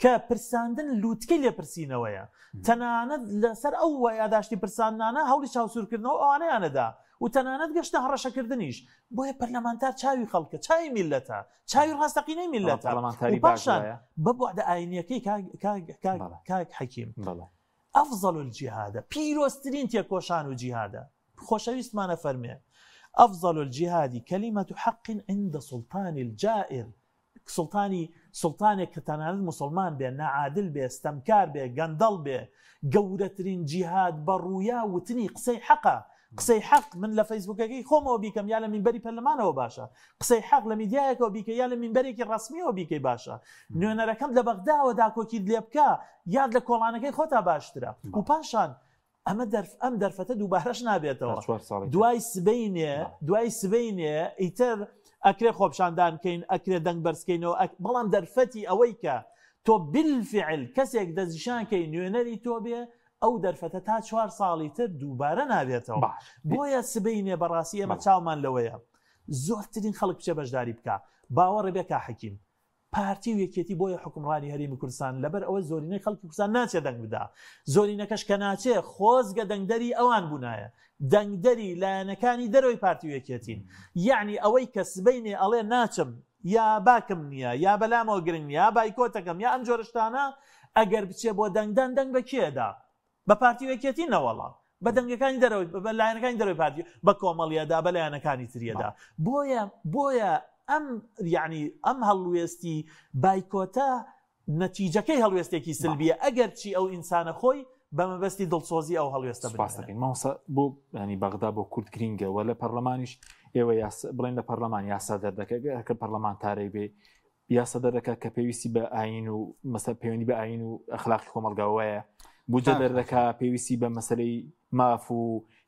کە پرساندن لوتکەی لێپرسینەوەیە، تەنانەت لەسەر ئەو یاداشتی پرساندنانە هەوڵی چاوسوورکردنەوە ئەوانەیانەدا و تەنانەت گەشتە هەڕەشەکردنیش. بۆیە پەرلەمانتار چاوی خەڵکە، چاوی میللەتە، چاوی ڕاستەقینەی بەڵام میللەتە و پەرلەمانتاری باش پاشان وایە؟ بە بوعدە ئاینییەکەی کاک کاک کاک بەڵێ. کاک حەکیم بەڵێ. افضل الجهاد پیرۆزترین تێکۆشان و جیهادە خۆشەویستمان ئەفەرمێ افضل الجهاد کلمە حق عند سلطان الجائر سوڵتانی سوڵتانێک کە تەنانەت موسڵمان بێ، ناعادل بێ، ستەمکار بێ، گەندەڵ بێ، گەورەترین جیهاد بە ڕوویا وتنی قسەی حەقە. قسەی حەق من لە فەیسبووکەکەی خۆمەوە بیکەم یا لە مینبەری پەرلەمانەوە باشە. قسەی حەق لە میدیایەکەوە بیکەی یا لە مینبەرێکی ڕەسمییەوە بیکەی باشە. نوێنەرەکەم لە بەغداوە داکۆکیت لێ بکا یاد لە کۆڵانەکەی خۆتا باشترە. و پاشان ئەمە دەرف ئەم دەرفەتە دووبارەش نابێتەوە دوای سبەینێ دوای سبەینێ ئیتر ئەکرێ خۆپشاندان کەین ئەکرێ دەنگ بەرزکەینەوە بەڵام دەرفەتی ئەوەی کە تۆ بالفعل کەسێک دەستنیشان کەی نوێنەری تۆ بێ ئەو دەرفەتە تا چوار ساڵی تر دووبارە نابێتەوە بۆیە سبەینێ بەڕاستی ئێمە چاومان لەوەیە زۆرترین خەڵک بچێ بەشداری بکە باوەڕێ بێ کا حەکیم پارتی و یەکێتی بۆیە حوکمڕانی هەرێمی کوردستان لەبەر ئەوە زۆرینەی خەڵکی کوردستان ناچێ دەنگ بدا زۆرینەکەش کە ناچێ خۆزگە دەنگدەری ئەوان بوونایە دەنگدەری لایەنەکانی دەرەوەی پارتی و یەکێتین یەعنی ئەوەی کە سبەینێ ئەڵێ ناچم یا باکم نییە یا بەلامەوە گرنگ نییە یا بایکۆتەکەم یا ئەم جۆرە شتانە ئەگەر بچێ بۆ دەنگدان دەنگ بە کێ دا بە پارتی و یەکێتی نەوەڵا بە دەنگەکانی دەرەوەی بە لایەنەکانی دەرەوەی پارتی بە کۆمەڵیەدا بە لایەنەکانی تریەدا بۆیە بۆیە ئەم یعنی ئەم هەڵوێستی بایکۆتە نەتیجەکەی هەڵوێستێکی سلبیە ئەگەر چی ئەو ئینسانە خۆی بە مەبەستی دڵسۆزی ئەو هەڵوێستە سپاس دەکەین مامۆستا بۆ ینی بەغدا بۆ کورد گرینگە وە لە پەرلەمانیش ئێوە یاسا بڵێن لە پەرلەمان یاسا دەردەکە کە پەرلەمانتارێک بێ یاسا دەردەکات کە پێویستی بە ئاین و مەسە پەیوەندی بە ئاین و ئەخلاقی کۆمەڵگاوەیە بودجە دەردەکا پێویستی بە مەسلەی ماف و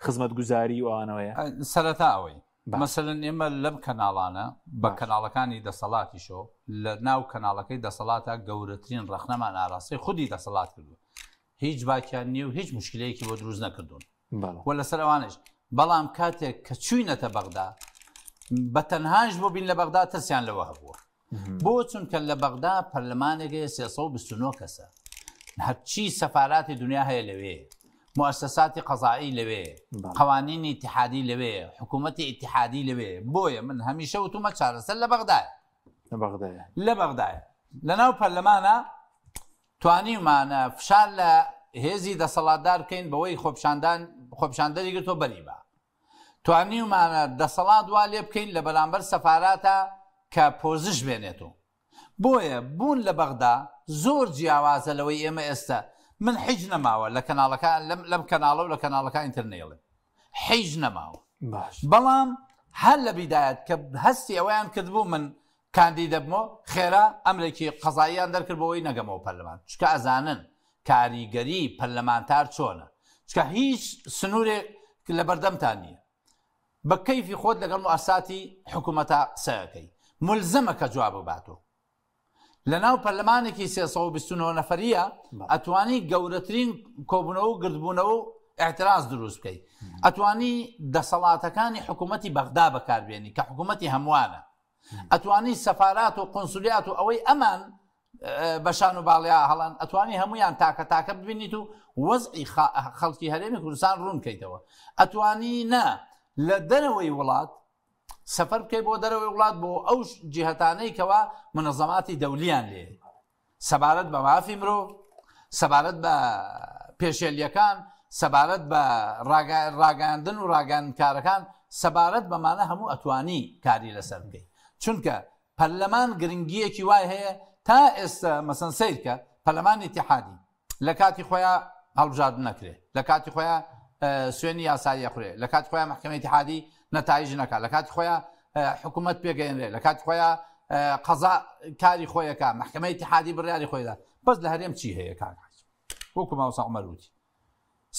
خزمەتگوزاری و ئەوانەوەیە سەرەتا ئەوەی مەسەلەن ئێمە لەم کەناڵانە بە کەناڵەکانی دەسەڵاتیشەوە لە ناو کەناڵەکەی دەسەڵاتە گەورەترین ڕەخنەمان ئاراستەی خودی دەسەڵات کردووە هیچ باکیان نییە و هیچ مشکلەیەکی بۆ دروست نەکردوون و لەسەر ئەوانش بەڵام کاتێک کە چوینەتە بەغدا بە تەنهاش بۆ بین لە بەغدا ترسیان لەوە هەبووە بۆ چونکە لە بەغدا پەرلەمانێک هەیە 329 کەسە هەرچی سەفاراتی دنیا هەیە لەوێ موسەساتی قەزایی لەوێ قوانینی اتحادی لەوێ حکوومەتی اتحادی لەوێ بۆیە من هەمیشە وتومە چارەسەر لە بەغدایە لە بەغدایە لە بەغدایە لەناو پەرلەمانە توانیومانە فشار لە هێزی دەسەڵاتدار بکەین بەوەی خۆپیشاندان خۆپیشاندەری گرتووە بەری بە توانیومانە دەسەڵات وا لێ بکەین لە بەرامبەر سەفاراتە کە پۆزش بێنێت و بۆیە بوون لە بەغدا زۆر جیاوازە لەوەی ئێمە ئێستا من حیج نەماوە لە کەناڵەکان لەم لەم کەناڵە و لە کەناڵەکانی تر نەیڵێم حیج نەماوە باش بەڵام هەر لە بیدایەت کە هەستی ئەوەیان کردبوو من کاندید دەبمەوە، خێرا ئەمرێکی قەزاییان دەرکرد بۆ ئەوەی نەگەمەوە پەرلەمان، چونکە ئەزانن کاریگەری پەرلەمانتار چۆنە، چونکە هیچ سنوورێک لە بەردەمتان نییە، بە کەیفی خۆت لەگەڵ موئەسساتی حکوومەتا قسە ئەکەی، مولزەمە کە جواب باتەوە. لەناو پەرلەمانێکی 329 نەفەریە ئەتوانی گەورەترین کۆبوونەوە و گردبوونەوە و اعتراض دروست بکەیت ئەتوانی دەسەڵاتەکانی حکوومەتی بەغدا بەکاربێنی کە حکوومەتی هەمووانە ئەتوانی سەفارات و قنسولیات و ئەوەی ئەمان بەشان و باڵیا هەڵان ئەتوانی هەمویان تاکە تاکە ببینیت و وەزعی خەڵکی هەرێمی کوردستان ڕوون کەیتەوە ئەتوانی نا لە دەرەوەی وڵات سەفەر بکەی بۆ دەرەوەی وڵات بۆ ئەو جیهتانەی کەوا منەزەماتی دەولیان لێ سەبارەت بە مافی مرۆڤ، سەبارەت بە پێشێلییەکان، سەبارەت بە ڕاگەیاندن و ڕاگەیاندنکارەکان، سەبارەت بەمانە هەموو ئەتوانی کاری لەسەر بکەی. چونکە پەرلەمان گرنگیەکی وای هەیە تا ئێستا مەسەن سیرکە پەرلەمانی ئیتیحادی لە کاتی خۆیان هەڵبژاردن نەکرێ لە کاتی خۆیان سوێنی یاسایی خوێ لە کاتی خۆیان محکمە ئیتیحادی نەتایج نەکا لە کاتی خۆیان حکوومەت پێگەێنرێ لە کاتی خۆیان قەزا کاری خۆیەکە محکمە ئیتیحادی بڕیاری خۆیدا بەس لە هەرێم چی هەیە کاک وەکو مامۆستا عومەر وتی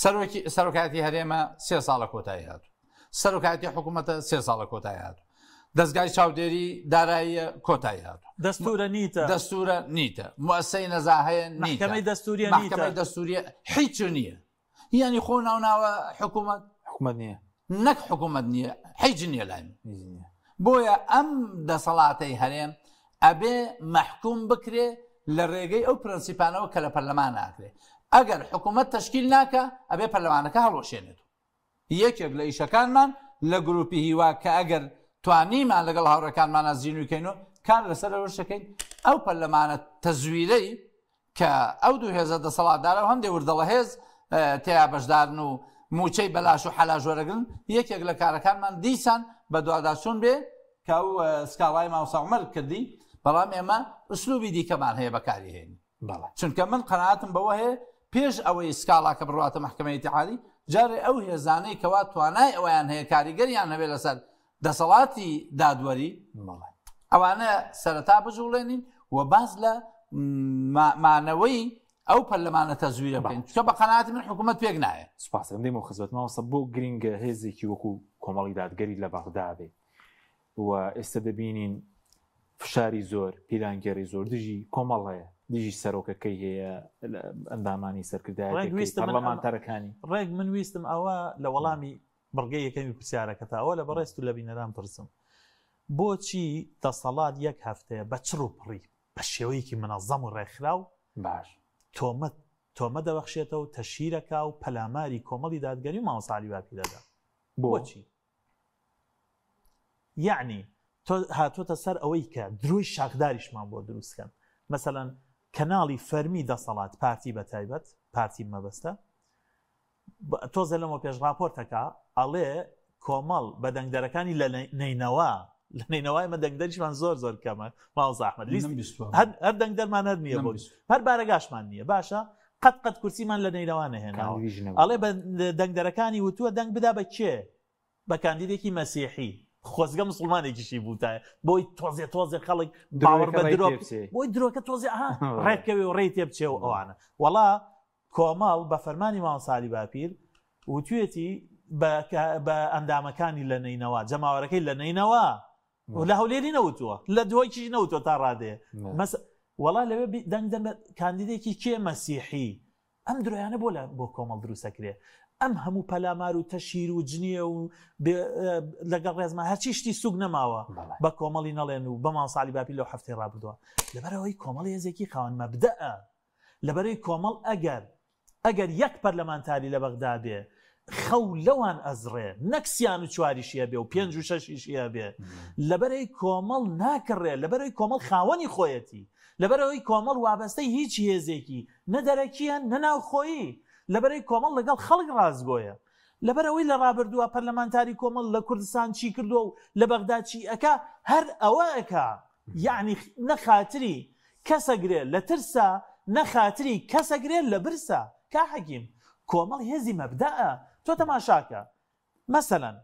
سەرۆکی سەرۆکایەتی هەرێمە سێ ساڵە کۆتایی هاتوو سەرۆکایەتی حکوومەتە سێ ساڵە کۆتایی هاتوو دەستگای چاودێری داراییە کۆتایی هاتوو دەستورە نیتە دەستورە نیتە موسەی نەزاهەیە نیتەمەی دەستوریە محکمەی دەستوریە هیچ نییە یعنی خۆ ناوناوە حکوومەت حکوومەت نییە نەک حکوومەت نییە هیچ نییە لای من بۆیە ئەم دەسەڵاتەی هەرێم ئەبێ مەحکوم بکرێ لە ڕێگەی ئەو پرەنسیپانەوە کە لە پەرلەمان ناکرێ ئەگەر حکوومەت تەشکیل ناکە ئەبێ پەرلەمانەکە هەڵوەشێنێت یەکێک لە ئیشەکانمان لە گروپی هیوا کە ئەگەر توانیمان لەگەڵ هاوڕەکانمانە زیینوکەین و کار لەسەر ئەوەشەکەین ئەو پەرلەمانە تەزویرەی کە ئەو دوو هێزە دەسەڵاتدارە و هەندێ وردەڵە هێز تیا بەشدارن و موچەی بەلاش و حەلاش وەرەگرن یەکێک لە کارەکانمان دیسان بە دواداچوون بێ کە ئەو سکاڵای مامۆستا عومەر کردی بەڵام ئێمە ئوسلوبی دیکەمان هەیە بەکاری هێنی چونکە من قەناعەتم بەوە هەیە پێش ئەوەی سکاڵاکە بڕاتە محکمە ئیتیحادی جارێ ئەو هێزانەی کەوا توانای ئەویان هەیە کاریگەریان هەبێ لەسەر دەسەڵاتی دادوەری ئەوانە سەرەتا بجوڵێنین و باز لە مانەوەی ئەو پەرلەمانە تەزویرە بکەین چونکە بە قەناعەتی من حکوومەت پێک نایە. سوپاستەکەم دێمەوە خزمەت مامۆستا بۆ گرینگە هێزێکی وەکو کۆمەڵی دادگەری لە بەغدا بێ و ئێستا دەبینین فشاری زۆر پیلانگێڕی زۆر دژی کۆمەڵ هەیە دژی سەرۆکەکەی هەیە ئەندامانی سەرکردایەتی پەرلەمانتارەکانی ڕێک من ویستم ئەوە لە وەڵامی بڕگەی یەکەمی پرسیارەکەتا ئەوە لە بەڕێزت و لە بینەران پرسم بۆچی دەسەڵات یەک هەفتەیە بە چڕ و پڕی بە شێوەیەکی منەزەم و ڕێکخراو باش تۆمەت تۆمە دەبەخشێتەوە و تەشهیرەکا و پەلاماری کۆمەڵی دادگەری و مامۆستا عەلی باپیر دەدا بۆچی یەعنی تۆ هاتۆتە سەر ئەوەی کە درۆی شاخداریشمان بۆ دروست کەن مەسەلەن کەناڵی فەرمی دەسەڵات پارتی بە تایبەت پارتی مەبەستە تۆزێ لەمە پێش ڕاپۆرتەکە ئەڵێ کۆمەڵ بە دەنگدەرەکانی لە نەینەوا لە نەینەوای مە دەنگدەریشمان زۆر زۆر کەمە ماوەزا ئەحمد لیست هەر دەنگدەرمان هەر نییە بۆ هەر بارەگاشمان نییە باشە قەت قەت کورسیمان لە نەینەوا نەهێناوە ئەڵێ بە دەنگدەرەکانی وتووە دەنگ بدا بە کێ بە کاندیدێکی مەسیحی خۆزگە مسلمانێکیشی بووتایە بۆی تۆزێ تۆزێ خەڵک باوەڕ بە درۆ بۆی درۆکە تۆزێ ڕێکەوێ و ڕێی تێ بچێ و ئەوانە وەڵا کۆمەڵ بە فەرمانی مامۆستا عەلی باپیر وتوێتی بە ئەندامەکانی لە نەینەوا جەماوەرەکەی لە نەینەوا لە هەولێری نەوتووە لە دهۆکیش نەوتووە تا ڕادەیە مەس وەڵا لەوێ دەنگ دەن بە کاندیدێکی کێ مەسیحی ئەم درۆیانە بۆ لە بۆ کۆمەڵ دروستەکرێ ئەم هەموو پەلامار و تەشیر و جنیە و لەگەڵ ڕێزما هەرچی شتی سوک نەماوە بە کۆمەڵی نەڵێن و بە مامۆستا عەلی باپیر لەو هەفتەی ڕابردووە لەبەرئەوەی کۆمەڵ هێزێکی خاوەن مەبدەئە لەبەرەی کۆمەڵ ئەگەر ئەگەر یەک پەرلەمانتاری لە بەغدا بێ خەو لەوان ئەزڕێ نەک سیان و چواریشی هەبێ و پێنج و شەشیشی هەبێ لەبەرەی کۆمەڵ ناکڕێ لەبەرەی کۆمەڵ خاوەنی خۆیەتی لەبەرەوەی کۆمەڵ وابەستەی هیچ هێزێکی نە دەرەکیە نە ناوخۆیی لەبەرەی کۆمەڵ لەگەڵ خەڵک ڕاستگۆیە لەبەرئەوەی لە ڕابردووە پەرلەمانتاری کۆمەڵ لە کوردستان چی کردووە و لە بەغدا چی ئەکا هەر ئەوە ئەکا یەعنی نە خاتری کەس ئەگرێ لە ترسا نە خاتری کەس ئەگرێ لە برسا کا حەکیم کۆمەڵ هێزی مەبدەئە تۆ تەماشاکە مەسەلەن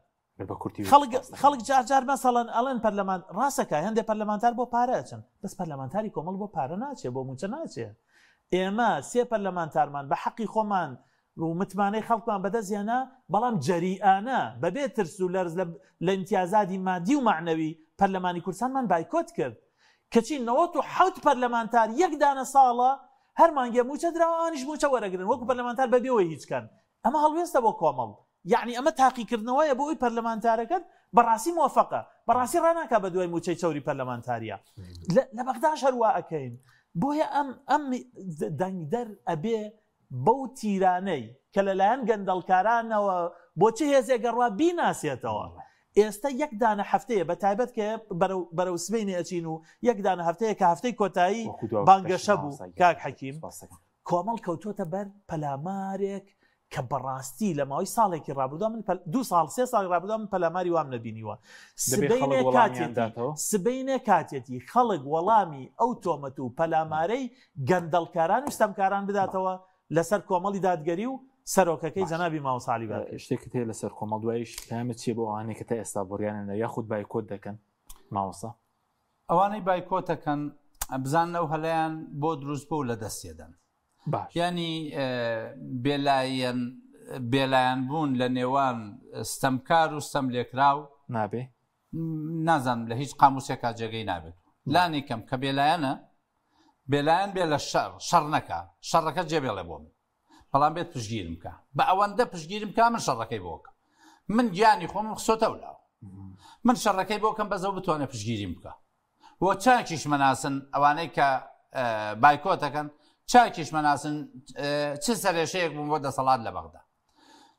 خەڵک خەڵک جار جار مەسەڵەن ئەڵێن پەرلەمان ڕاستەکە هەندێ پەرلەمانتار بۆ پارە ئەچن بەس پەرلەمانتاری کۆمەڵ بۆ پارە ناچێ بۆ موچە ناچێ ئێمە سێ پەرلەمانتارمان بە حەقی خۆمان و متمانەی خەڵکمان بەدەست هێنا، بەڵام جەریئانە، بەبێ ترس و لەرز لە لە ئیمتیازاتی مادی و مەعنەوی، پەرلەمانی کوردستانمان بایکۆت کرد. کەچی 97 پەرلەمانتار یەک دانە ساڵە هەر مانگێ مووچە دراوە ئەوانیش مووچە وەرەگرن وەکو پەرلەمانتار بەبێ ئەوەی هیچ کەن. ئەمە هەڵوێستە بۆ کۆمەڵ. یەعنی ئەمە تاقیکردنەوەیە بۆ ئەوەی پەرلەمانتارەکەت بەڕاستی مۆفەقە، بەڕاستی ڕاناکا بەدوای مووچەی چەوری پەرلەمانتاریا. لە لە بەغداش هەر وا ئەکەین. بۆیە ئەم ئەم دەنگدەر ئەبێ بەو تیرانەی کە لەلایەن گەندەڵکارانەوە بۆ چ هێزێک ئەڕوا بیناسێتەوە. ئێستە یەک دانە هەفتەیە بە تایبەت کە بەرەو بەرەو سبەینێ ئەچین و یەک دانە هەفتەیە کە هەفتەی کۆتایی وەکو دوا بانگەشە وتەشی بوو مامۆستا گیان کاک حەکیم سپاس دەکەم. کۆمەڵ کەوتۆتە بەر پەلامارێک. کە بەڕاستی لە ماوەی ساڵێکی ڕابردووە من دو ساڵ سێ ساڵی ڕابردووە من پەلاماری وام نەبینیوە سبەینێ کاتێتی سبەینێ کاتێتی خەڵک وەڵامی ئەو تۆمەت و پەلامارەی گەندەڵکاران و ستەمکاران بداتەوە لەسەر کۆمەڵی دادگەری و سەرۆکەکەی جەنابی مامۆستا عەلی باپیر. شتێکت هەیە لەسەر کۆمەڵ دوایش پەیامت چیە بۆ ئەوانەی کە تا ئێستا بڕیانە یاخود بایکۆت دەکەن مامۆستا؟ ئەوانەی بایکۆتەکەن بزانن ئەو هەلەیان بۆ دروست بوو لە دەستێ دەن ینی بێلایەن بێلایەن بوون لە نێوان ستەمکار و ستەم لێکراو نابێ نازانم لە هیچ قاموسێکا جێگەی نابێت لانی کەم کە بێلایەنە بێلایەن بێ لە شەڕ شەڕ نەکا شەڕەکە جێبێڵێ بۆ من بەڵام بێت پشگیرم کە بە ئەوەندە پشگیرم کا من شەڕەکەی بۆکە من گیانی خۆم خسۆتە ولاوە من شەڕەکەی بۆکەم بەزەوە بتوانێت پشگیریم بکە و چاکیش مەناسن ئەوانەی کە بایکۆتەکەن چاکیش مەناسن چ سەرێشەیەک بوون بۆ دەسەڵات لە بەغدا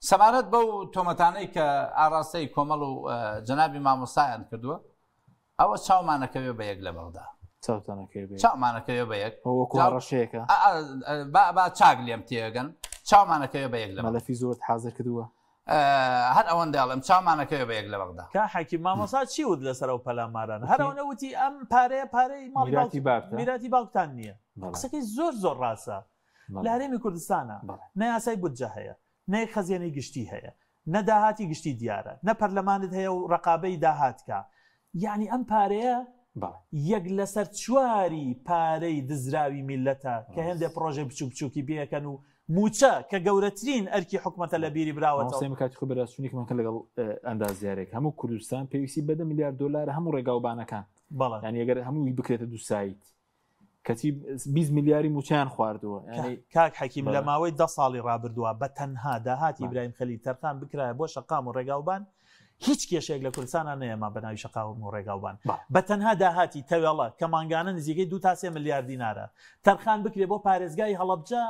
سەبارەت بەو تۆمەتانەی کە ئاراستەی کۆمەڵ و جەنابی مامۆستایان کردووە ئەوە چاومانەکەوێ بە یەک لە بەغدا چاومانەکەوێ بە یەک ڕەشەیەکە با چاک لێم تێگەن چاومانەکەوێ بە یەک لە مەلەفی زۆر حاضر کردووە هەر ئەوەندە ئەڵێم چاومانەکەوێ بە یەک لە بەغدا. کا حەکیم مامۆستا چی وت لەسەر ئەو پەلامارانە هەر ئەوەنە وتی ئەم پارەیە پارەی ماڵی میراتی باوکتە میراتی باوکتان نییە قسەکەی زۆر زۆر ڕاستە لە هەرێمی کوردستانە نە یاسای بودجە هەیە نە یەک خەزێنەی گشتی هەیە نە داهاتی گشتی دیارە نە پەرلەمانت هەیە و ڕقابەی داهات کا یعنی ئەم پارەیە یەک لەسەر چواری پارەی دزراوی میللەتە کە هێندێ پڕۆژەی بچوک بچوکی پێ ئەکەن و مووچە کە گەورەترین ئەرکی حکومەتە لە بیری براوەتەوە. مامۆستا ئێمە کاتی خۆی بەدواداچوونێکمان کرد لەگەڵ ئەندازیارێک هەموو کوردستان پێویستی بە دە ملیار دۆلارە هەموو ڕێگاوبانەکان بەڵێ یانی ئەگەر هەمووی بکرێتە دوو سایت کەچی 20 ملیاری مووچەیان خواردووە یانی کاک حەکیم لە بەڵێ. ماوەی دە ساڵی ڕابردووە بە تەنها داهاتی ئیبراهیم خەلیل تەرخان بکرایە بۆ شەقام و ڕێگاوبان هیچ کێشەیەک لە کوردستانا نەیەما بە ناوی شەقام و ڕێگاوبان بە تەنها داهاتی تەوێڵە کە مانگانە نزیکەی دو تا سێ ملیار دینارە تەرخان بکرێ بۆ پارێزگای هەڵەبجە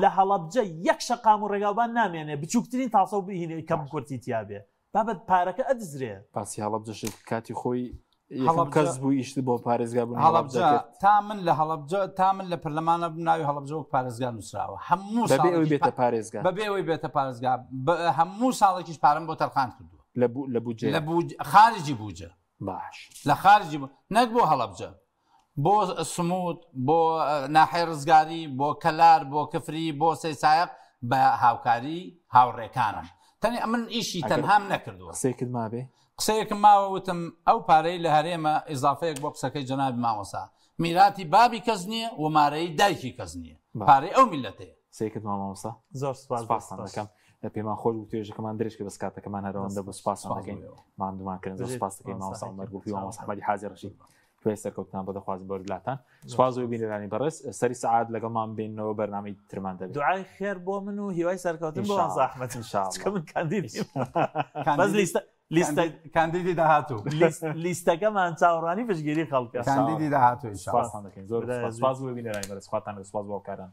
لە هەڵەبجە یەک شەقام و ڕێگاوبان نامێنێ بچووکترین تاسە و بهینێ کەم کورتی تیابێ بابەت پارەکە ئەدزرێ. باسی هەڵەبجەش کاتی خۆی یەکەم کەس بوو ئیشت بۆ پارێزگا بوون هەڵەبجە تا من لە هەڵەبجە تا من لە پەرلەمانە بووم ناوی هەڵەبجە وەک پارێزگا نووسراوە هەموو بەبێ ئەوەی بێتە پارێزگا بەبێ ئەوەی بێتە پارێزگا هەموو ساڵێکیش پارەم بۆ تەرخان کردووە لە بودجە لە خارجی بودجە باش لە خارجی نەک بۆ هەڵەبجە بۆ سموت بۆ ناحەی ڕزگاری بۆ کەلار بۆ کفری بۆ سەیسایق بە هاوکاری هاوڕێکانم تەنێ ئەمن ئیشی تەنهام نەکردووە قسەیەکت مابێ قسەیەکم ماوە وتم ئەو پارەی لە هەرێمە ئیزافەیەک بۆ قسەکەی جەنابی مامۆسا میراتی بابی کەس نییە و مارەی دایکی کەس نییە پارەی ئەو میلەتەیە قسەیەکت ماوە مامۆستا زۆر سپاس سپاستان دەکەم پێمان خۆش بوو توێژەکەمان درێژ کرد بەس کاتەکەمان هەرەوەندە بۆ سپاسان دەکەین ماندوومان کردن زۆر سپاس دەکەین مامۆستا عومەر گوڵپی و مامۆستا ئەحمەدی حاجی ڕەشید هیوای سەرکەوتنان بۆ دەخوازین بۆ لاتان سپاس بۆ بینەرانی بەڕێز سەری سەعات لەگەڵمان بینەوە بەرنامەی ترمان دەبێت دوعای خێر بۆ من و هیوای سەرکەوتن بۆ زەحمەت إن شاء الله چونکە من کاندید بەس لیستە لیستە کاندیدی داهاتوو لیستەکەمان چاوەڕوانی پشتگیری خەڵکە کاندیدی داهاتوو سپاستان دەکەین زۆر سپاس بۆ بینەرانی بەڕێز خواتان لەگەڵ سپاس بۆ هاوکاران.